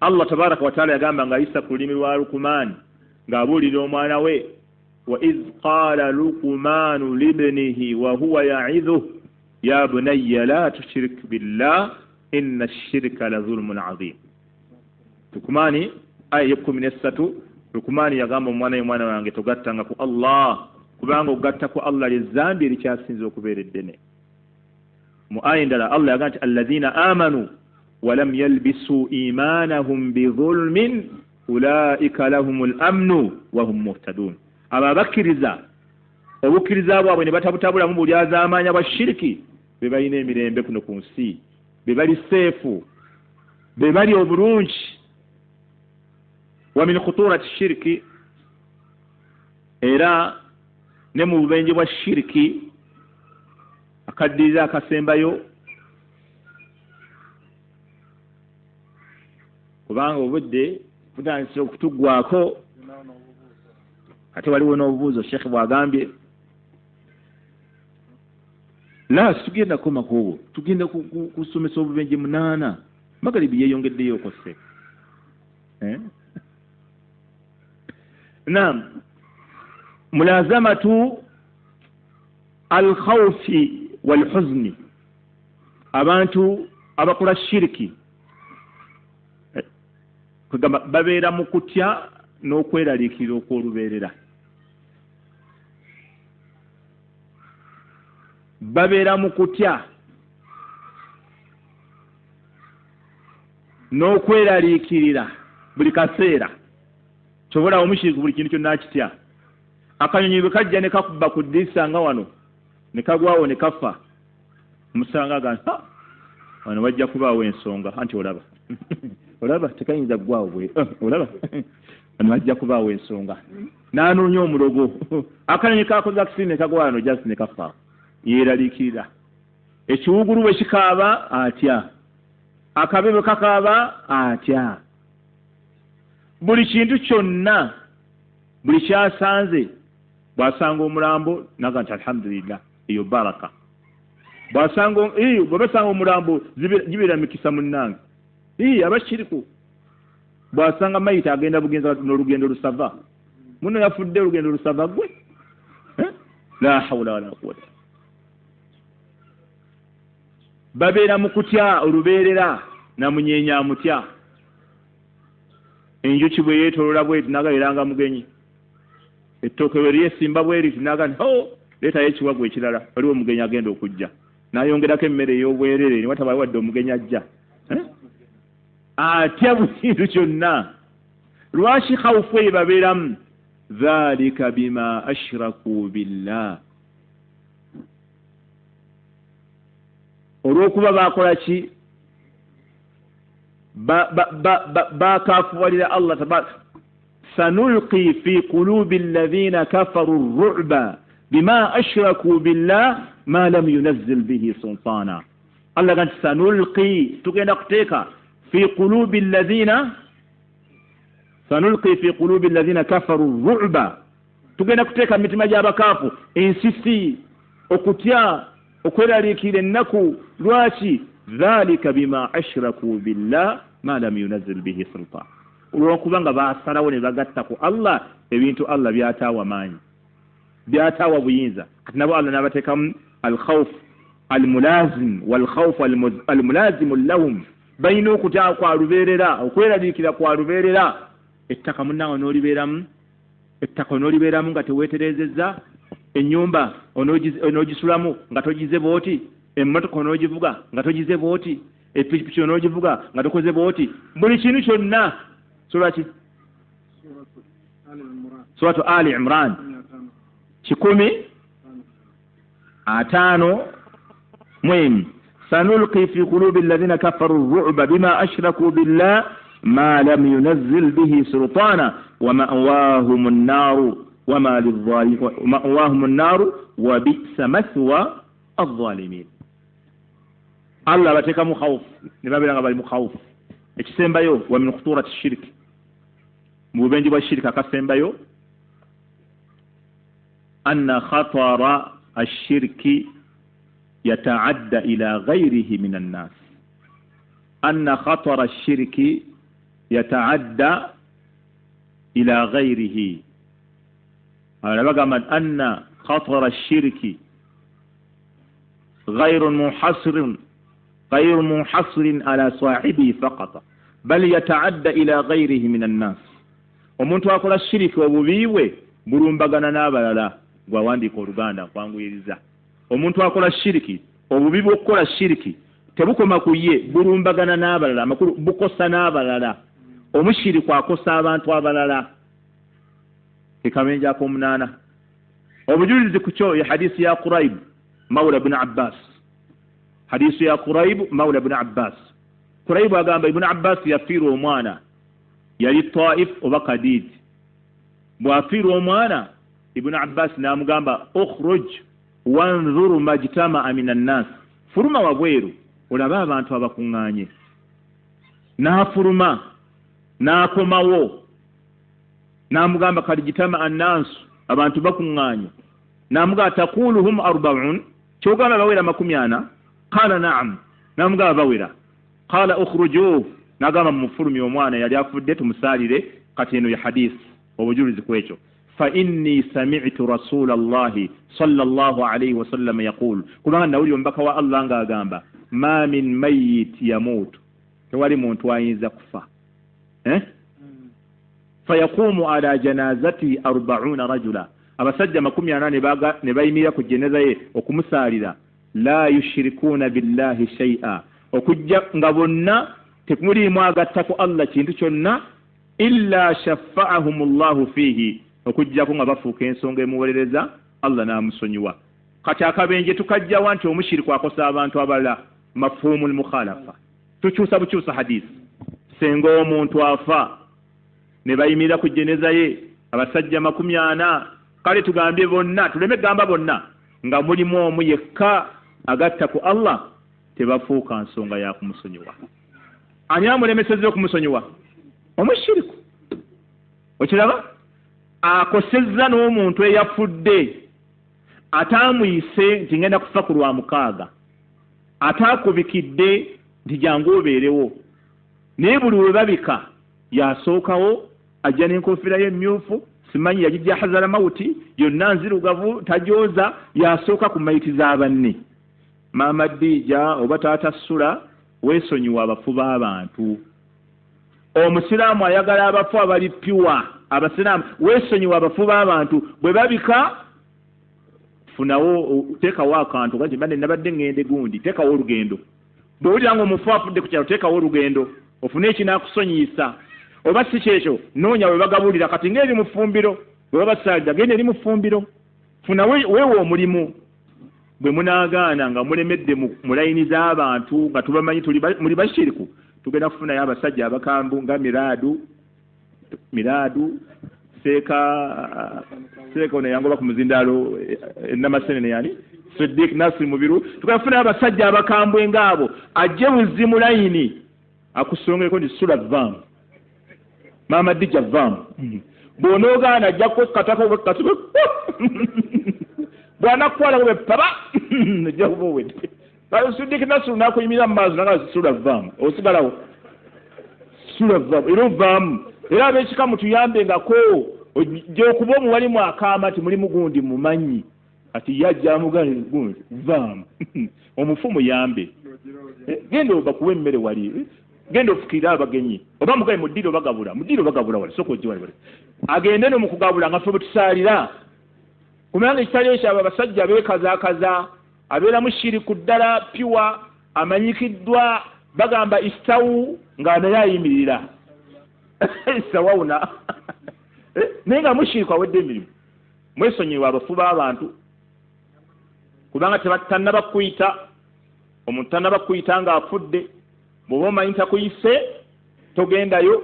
A: Allah tabaraka wataala yagamba ng'ayisa ku lulimi lwa Lukumaani ng'abuulira omwana we, wa idh qaala Lukumaanu libnihi wa huwa yaidhuh ya bunayya la tushrik billah inna shirika la dhulmun adhim. Lukumaani aya y'ekkumi n'essatu, Lukumaani yagamba omwana we, mwana wange togattanga ku Allah, kubanga okugatta ku Allah ly'ezzambi erikyasinze okubeera eddene. Mu aya endala Allah yagamba nti alladhina amanu walam yalbisu imanahum bidhulmin ulaika lahumul amnu wahum muhtadun. Abo abakkiriza obukkiriza bwabwe ne batabutabulamu bulyazaamaanya bwa shiriki, be balina emirembe kuno ku nsi, be bali seefu, be bali obulungi. Wa min khuturati shiriki, era ne mu bubenje bwa shiriki akaddirira akasembayo, kubanga obudde butandise okutuggwako, ate waliwo n'obubuuzo Sheikh bw'agambye. La tugenda kukomako obwo, tugenda kusomesa obubenje 8. Magaribi yeeyongeddeyo okose. Naam, mulazamatu alkhawfi walhuzni, abantu abakola shiriki kwegamba babeera mu kutya n'okweraliikirira okw'olubeerera, babeera mu kutya n'okweraliikirira buli kaseera. Kyobola omushiriku buli kintu kyonna akitya. Akanyonyi bwe kajja ne kakuba ku ddirisa nga wano ne kagwawo ne kafa, omusanga aga nti wano wajja kubaawo ensonga, anti olaba olaba tekayinza kugwawo bwe olaba wano wajja kubaawo ensonga, n'anoonya omulogo. Akanyonyi kakoze akisiri ne kagwa wano just ne kafa, yeeraliikirira. Ekiwugulu bwe kikaaba atya, akabe bwe kakaaba atya, buli kintu kyonna buli kyasanze. Bw'asanga omulambo naga nti alhamdulillah, eyo baraka. Bw'asanga bwe basanga omulambo gibeera mikisa munnange. Abashiriku bw'asanga mayita agenda bugenza n'olugendo lusava, muno yafudde olugendo lusava gwe, la hawula wala quwwata. Babeera mu kutya olubeerera. Namunyeenya amutya. Enjuki bwe yeetolola bweti nagaleranga mugenyi. Ettooke bwe lyesimba bweriti naga nti ho, leetayo ekiwagu ekirala, waliwo omugenyi agenda okujja. N'ayongerako emmere ey'obwerere ne watabawo wadde omugenyi ajja. Atya buli kintu kyonna. Lwaki khawufu eyo babeeramu? Dhalika bima ashraku billah, olw'okuba baakola ki? Bakafuwalira Allah. Sanulqi fi qulubi alladhina kafaru ru'ba bima ashraku billah ma lam yunazzil bihi sultana. Allah ganti sanulqi, tugenda kuteeka fi qulubi alladhina, sanulqi fi qulubi alladhina kafaru ru'ba, tugenda kuteeka mu mitima gy'abakaafu ensisi, okutya, okweraliikirira, ennaku. Lwaki? Dhalika bima ashraku billah ma lam yunazzil bihi sultan, olwokuba nga basalawo ne bagatta ku Allah ebintu Allah byataawa maanyi, byataawa buyinza. Kati nabo Allah n'abateekamu alkhawf almulazim walkhawfu almulazimu lahum, balina okutya kwa lubeerera, okweraliikira kwa lubeerera. Ettaka munnange n'olibeeramu, ettaka onoolibeeramu nga teweeterezezza, ennyumba onoogisulamu nga togize bw'oti, emmotoka onoogivuga nga togize bw'oti, epikipiki onoogivuga nga tokoze bw'oti, buli kintu kyonna. Sura ki? Suratu Ali Imran 151. Sanulqi fi qulubi alladhina kafaru ru'ba bima ashraku billah ma lam yunazzil bihi sultana wa ma'wahum an-naru wa ma ma'wahum an-naru wa bi'sa mathwa adh-dhalimin. Allah abateekamu khawfu ne babeera nga bali mu khawfu. Ekisembayo, wa min khuturati shirki, mu bubenje bwa shiriki akasembayo, anna khatara ashirki yataadda ila ghayrihi min annas, anna khatara ashirki yataadda ila ghayrihi. Abalala bagamba anna khatara ashirki ghayru munhasirin, ghayru munhasirin ala sahibihi faqat bal yataadda ila ghayrihi min annas. Omuntu akola shiriki obubi bwe bulumbagana n'abalala. Gwawandiika Oluganda nkwanguyiriza. Omuntu akola shiriki, obubi bw'okukola shiriki tebukoma ku ye, bulumbagana n'abalala, amakulu bukosa n'abalala. Omushiriku akosa abantu abalala. Ekabenje ak'omunaana, obujulizi ku kyo ye hadisi ya Quraib mawula ibn Abbas. Hadisi ya Quraib mawula ibn Abbas. Quraib agamba Ibn Abbas yafiirwa omwana, yali Taif oba Kadid. Bw'afiirwa omwana, Ibn Abbas n'amugamba ukhruj wanzuru majtamaa min annas, fuluma wabweru olabe abantu abakuŋŋaanye. N'afuluma n'akomawo n'amugamba kad jitamaa annaasu, abantu bakuŋŋaanye. N'amugamba taqulu hum 40, kyogamba bawera 40? Qala na'am, n'amugamba bawera. Qala ukhrujuhu, n'agamba mufulumye omwana yali afudde tumusaalire. Kati eno ye hadisi, obujulizi ku ekyo. Fa inni sami'tu rasulallahi sallallahu alayhi wasallam yaqul, kubanga nawulira omubaka wa Allah ng'agamba ma min mayyit yamutu, tewali muntu ayinza kufa fayaqumu ala janazati 40 rajula, abasajja 40 ne bayimirira ku jeneza ye okumusaalira. La yushirikuuna billahi shay'a, okujja nga bonna tekumuliimu agatta ku Allah kintu kyonna, illa shaffa'ahum llahu fiihi, okujjako nga bafuuka ensonga emuwolereza Allah n'amusonyiwa. Kati akabenje tukajjawa nti omushiriku akosa abantu abalala? Mafhumu lmukhalafa, tukyusa bukyusa hadisi. Senga omuntu afa ne bayimirira ku jeneza ye abasajja 40, kale tugambye bonna, tuleme gamba bonna, nga mulimu omu yekka agatta ku Allah, tebafuuka nsonga ya kumusonyiwa. Ani amulemesezza okumusonyiwa? Omushiriku. Okiraba? Akosezza n'omuntu eyafudde ataamuyise nti ngenda kufa ku lwa mukaaga, ataakubikidde nti jangu obeerewo, naye buli we babika yasookawo, ajja n'enkofiira ye emyufu, simanyi yagijja Hazara mawuti yonna nzirugavu, tajooza, yasooka ku mayiti za banne. Maama Ddiija oba taata Ssula Weesonyiwa abafu b'abantu. Omusiraamu ayagala abafu abali piwa. Abasiraamu weesonyiwa abafu b'abantu bwe babika, funawo, teekawo akantu kati mbadde nabadde ŋŋende gundi, teekawo olugendo. Bw'owulira nga omufu afudde ku kyalo, teekawo olugendo ofune ekinaakusonyiyisa. Oba si kyekyo, noonya we bagabulira. Kati ng'eri mu ffumbiro bwe babasaalira, genda eri mu ffumbiro, funa weewa omulimu. Bwe munaagaana nga mulemedde mu layini z'abantu nga tubamanyi muli bashiriku, tugenda kufunayo abasajja abakambu nga Miraadu Seeka Seeka ono yangoba ku muzindaalo Namasenene, yani Siddiq Nasir Mubiru. Tugenda kufunayo abasajja abakambwe ngaabo, ajje buzi mu layini akusongereko nti sula vaamu, maama Dija vaamu. Bw'onoogaana ajja kwekatako kati bw'anakukwalako bwe paba ojja kuba owedde. Siddiq Nasir n'akuyimirira mu maaso naga sula vaamu, osigalawo sula vaamu era ovaamu. Era ab'ekika mutuyambengako ojja okuba omuwalimu akaama nti mulimu gundi mumanyi ati yajja amugane gundi vaamu. Omufu muyambe, genda bakuwa emmere wali, genda ofukirire abagenyi, oba mugaye muddire obagabula, muddire obagabula wali, sooka ojje wali wali agende no mukugabula nga ffe bwe tusaalira. Kubanga ekitali ekyo abo abasajja beekazaakaza, abeera mushiriku ddala piwa, amanyikiddwa bagamba istawu nga naye ayimirira istawawuna, naye nga mushiriku awedde emirimu. Mwesonyiwe abafu b'abantu, kubanga tannaba kuyita omuntu, tannaba kuyita ng'afudde. Bw'oba omanyi takuyise, togendayo,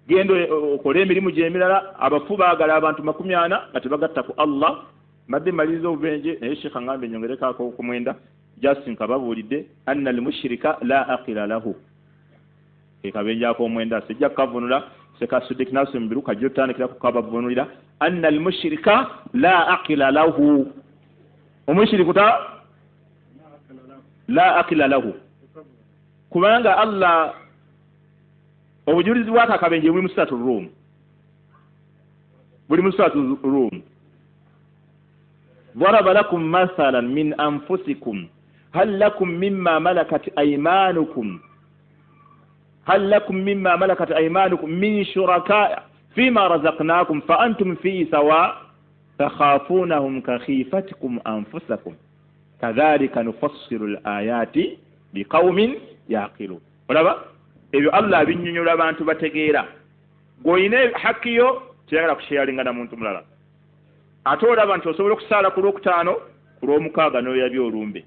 A: genda okole emirimu gyemirala. Abafu baagala abantu 40 nga tebagatta ku Allah. Mbadde maliriza obubenje, naye sheekha ngambe nyongereko ku 9. Just nkababuulidde anna almushrika la aqila lahu, ke kabenje ak'omwenda. Sijja kukavunula, seka Siddiq Nasir Mubiru kajja otandikira kukabavunulira. Anna almushrika la aqila lahu, omushiriku ta la aqila lahu, kubanga Allah obujulizi bwako akabenje buli mu Suratu Rum, buli mu Suratu Rum. Daraba lakum mathalan min anfusikum hal lakum mimma malakat aymanukum hal lakum mimma malakat aymanukum min shuraka fima razaqnakum fa antum fihi sawa takhafunahum ka khifatikum anfusakum kadhalika nufassilu al-ayati liqaumin yaqilun. Olaba ebyo Allah abinnyonnyola abantu bategeera. Gw'olina haki yo teyagala kusharinga na muntu mulala, ate olaba nti osobola okusaala ku Lwokutaano, ku Lwomukaaga n'oyabya olumbe,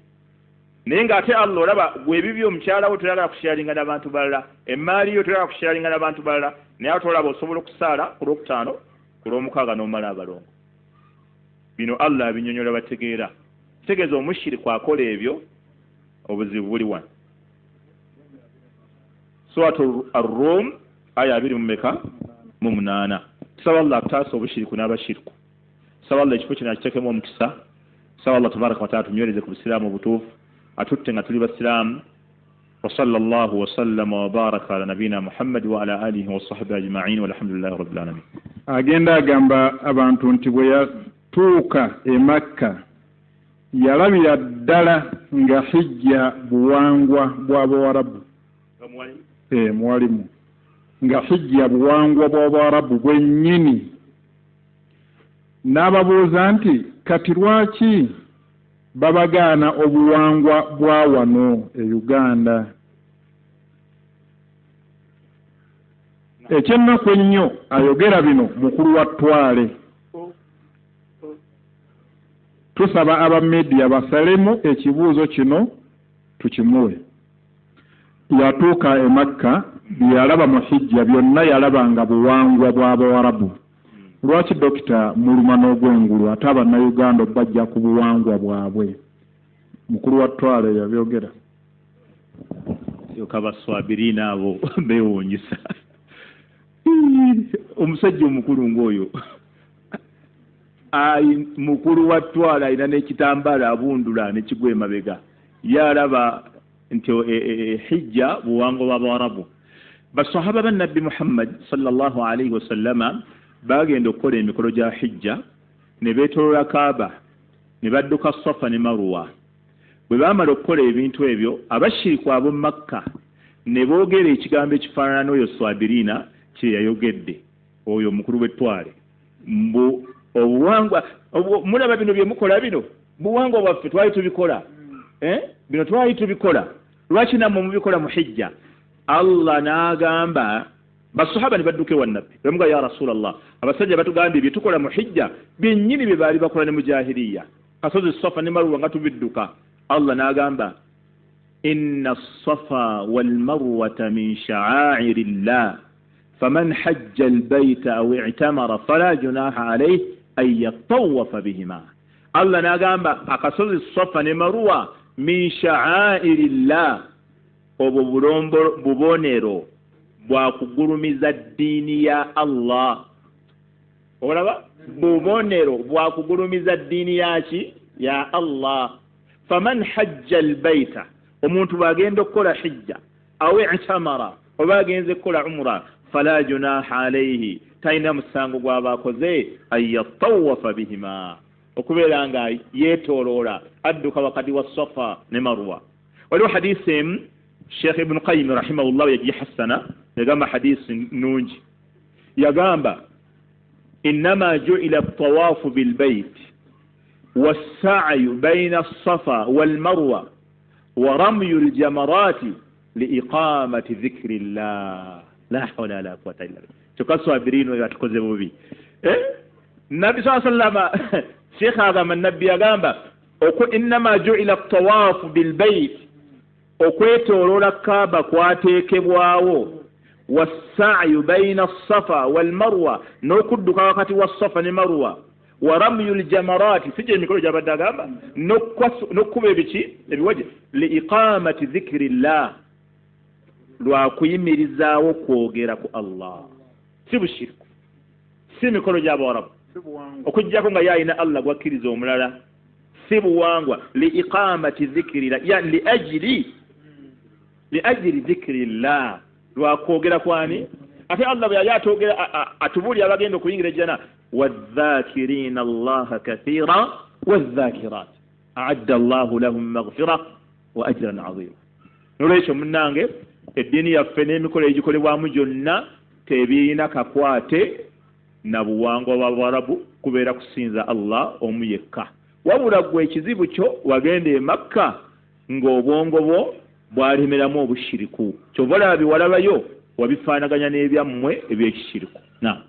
A: naye ng'ate Allah olaba gwe ebibyo omukyala wo toyagala kusharinga n'abantu balala, emmaali yo toyagala kusharinga n'abantu balala, naye ate olaba osobola okusaala ku Lwokutaano, ku Lwomukaaga n'omala abalongo. Bino Allah abinnyonnyola bategeera. Kitegeeza omushiriku akola ebyo obuzibu buli wano. Suratu Ar-Rum aya 28. Tusaba Allah atutaase obushiriku n'abashiriku. Tusaba Allah ekifo kino akitekemu omukisa. Tusaba Allah tabaraka wa taala tunywereze ku busiraamu obutuufu, atutte nga tuli basiraamu. Wa sallallahu wa sallama wa baraka ala nabina Muhammad wa ala alihi wa sahbihi ajma'in walhamdulillahi rabbil alamin.
B: Agenda agamba abantu nti bwe yatuuka e Makka yalabira ddala nga hijja buwangwa bw'Abawarabu, muwalimu nga hijja buwangwa bw'Abawarabu bwennyini. N'ababuuza nti kati lwaki babagaana obuwangwa bwa wano e Uganda? Ekyennaku ennyo ayogera bino mukulu wa Twale. Tusaba aba media basalemu ekibuuzo kino tukimuwe. Yatuuka e Makka bye yalaba mu hijja byonna yalaba nga buwangwa bw'Abawarabu. Lwaki dokita muluma n'ogwengulu ate Abannayuganda obajja ku buwangwa bwabwe? Mukulu wa Twale yabyogera.
A: Yoka baswabirina abo beewuunyisa. Omusajja omukulu ng'oyo mukulu wa Twale alina n'ekitambaala abundula nekigwa emabega, yalaba nti hijja buwangwa bw'Abawarabu. Basahaba ba Nabbi Muhammad sallallahu alaihi wasallama bagenda okukola emikolo gya hijja ne beetolola Kaaba ne badduka Safa ne Marwa. Bwe baamala okukola ebintu ebyo, abashiriku ab'omu Makka ne boogera ekigambo ekifaanana n'oyo Swabiriina kye yayogedde, oyo omukulu w'ettwale, mbu obuwangwa mulaba bino bye mukola, bino buwangwa bwaffe, twali tubikola, bino twali tubikola, lwaki nammwe mubikola mu hijja? Allah n'agamba, basahaba ne badduka ewa Nabbi, bamuga, ya Rasulallah, abasajja batugambye bye tukola mu hijja byennyini bye baali bakola ne mu jahiliya, kasozi Safa ne Maruwa nga tubidduka. Allah n'agamba, inna safa walmarwata min sha'airi llah faman hajja albaita aw i'tamara fala junaha alayhi an yatawafa bihima. Allah n'agamba akasozi Safa ne Maruwa min sha'airi llah, obwo bubonero bwakugulumiza ddiini ya Allah. Olaba, bubonero bwakugulumiza ddiini yaki? Ya Allah. Faman hajja albaita, omuntu bw'agenda okukola hijja, aw i'tamara, oba agenze kukola umra, fala junaha alaihi, talina musango gw'aba akoze, an yatawafa bihima, okubeera nga yeetooloola adduka wakati wa Safa ne Marwa. Waliwo hadisi emu Sheikh Ibnu Qayim rahimahullah yagihassana, yagamba hadisi nungi, yagamba innama juila tawafu bilbait wassaayu baina assafa walmarwa wa ramyu ljamarati liiqamati dhikri llah. La hawla wala quwata illa billah. Kyokka Swabiriino oyo atukoze bubi. Nabbi saa sallama, Sheikh agamba, Nabbi yagamba innama juila tawafu bilbait, okwetooloola Kaaba kwateekebwawo, wassaayu baina safa walmarwa, n'okudduka wakati wa Safa ne Marwa, wa ramyu ljamarati, si gye emikolo gyabadde agamba, n'okkuba ebiki ebiwaje, liiqamati dhikri llah, lwakuyimirizaawo kwogera ku Allah. Si bushiriku, si mikolo gy'Abawarabu, okuggyako nga yayina Allah gwakkiriza omulala, si buwangwa. Liiqamati dhikri llah, yani liajili dhikri llah, lwakwogera kwani? Ate Allah bwe yali atwogera, atubuulira abagenda okuyingira ejjana, wadhakirina allaha kathira wadhakirat aadda allahu lahum maghfira wa ajran azima. Nolwekyo munnange, eddiini yaffe n'emikolo egikolebwamu gyonna tebirina kakwate na buwangwa bwa Bawarabu, kubeera kusinza Allah omu yekka. Wabula ggwe ekizibu kyo wagenda e Makka ng'obwongo bwo bwalemeramu obushiriku, kyova olaba biwalabayo wabifaanaganya n'ebyammwe ebyekishiriku. Na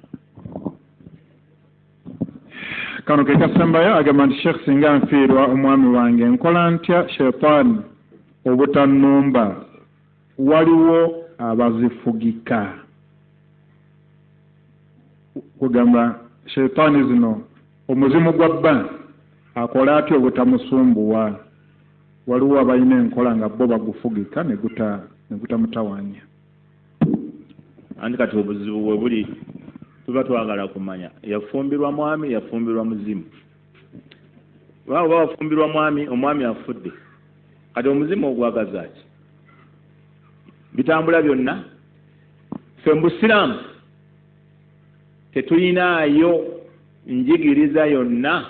B: kano ke kasembayo, agamba nti, Sheikh, singa nfiirwa omwami wange, nkola ntya sheitaani obutannumba? Waliwo abazifugika, kugamba sheitaani zino, omuzimu gwa bba akola atya obutamusumbuwa? Waliwo abalina enkola nga bo bagufugika ne gutamutawaanya.
A: Anti kati obuzibu bwe buli, tuba twagala kumanya yafumbirwa mwami, yafumbirwa muzimu. Oba wafumbirwa mwami, omwami afudde, kati omuzimu ogwagaza ki? Bitambula byonna. Ffe mu busiraamu tetuyinaayo njigiriza yonna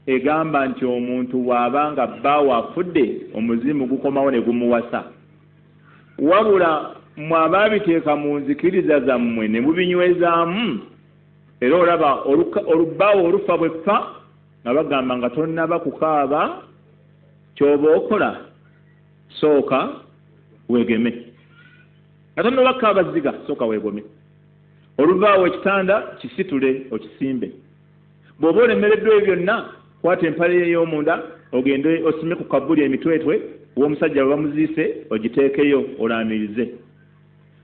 A: egamba nti omuntu bw'aba nga bbaawe afudde omuzimu gukomawo ne gumuwasa. Wabula mmwe abaabiteeka mu nzikiriza zammwe ne mubinywezaamu, era olaba olubbaawo olufa bwe ffa nga bagamba nga tonnaba kukaaba, ky'oba okola sooka weegeme, nga tonnaba kukaaba ziga, sooka weegome. Oluvaawo ekitanda kisitule okisimbe. Bw'oba olemereddwa ebyo byonna, kwata empale ey'omunda ogende osime ku kabuli emitwetwe w'omusajja bwe bamuziise, ogiteekeyo olaamirize.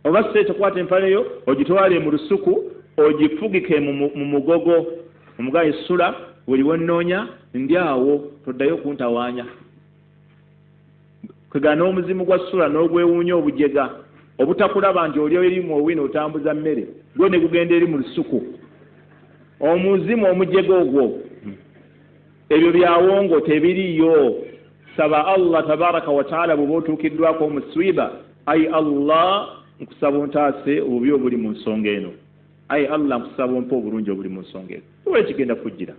A: Oba si ekyo, kwata empale yo ogitwale mu lusuku ogifugike mu mugogo, omugaye sula buli wonnoonya ndi awo, toddayo kuntawaanya. Kwegana omuzimu gwa sula n'ogwewuunya obujega obutakulaba nti oli eri mu owino otambuza mmere, gwo ne gugenda eri mu lusuku. Omuzimu omujega ogwo, ebyo byawongo tebiriyo. Saba Allah tabaraka wataala bw'oba otuukiddwako omuswiba, ayi Allah, nkusaba ontaase obubi obuli mu nsonga eno, ayi Allah, nkusaba ompe obulungi obuli mu nsonga eno. Tewali kigenda kujjira,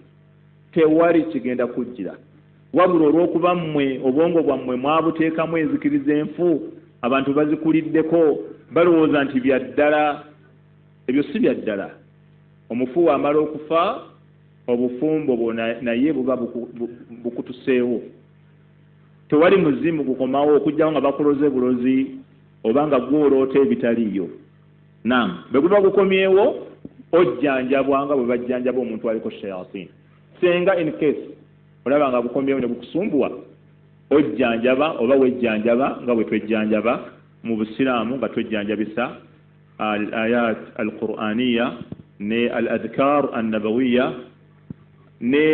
A: tewali kigenda kujjira. Wabula olw'okuba mmwe obwongo bwammwe mwabuteekamu enzikiriza enfu, abantu bazikuliddeko, balowooza nti bya ddala. Ebyo si bya ddala. Omufu wamala okufa, obufumbo bwo naye buba bukutuseewo. Tewali muzimu gukomawo okugjawo nga bakuloze bulozi oba nga gwoloota ebitaliiyo. Nam, bwe guba gukomyewo, ojjanjabwa nga bwe bajjanjaba omuntu aliko shayatin. Senga in case olaba nga gukomyewo ne gukusumbuwa, ojjanjaba oba wejjanjaba nga bwe twejjanjaba mu Busiraamu, nga twejjanjabisa al ayat al quraniya ne al adhkar annabawiya ne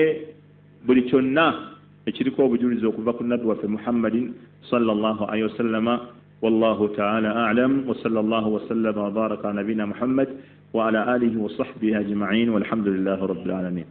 A: buli kyonna ekiriko obujulizi okuva ku Nabbi waffe Muhammadin sallallahu alaihi wasallama. Wallahu taala alam, wa sallallahu wasallama wabaraka ala nabina Muhammad wa ala alihi wa sahbihi ajmain, walhamdulillahi rabbil alamin.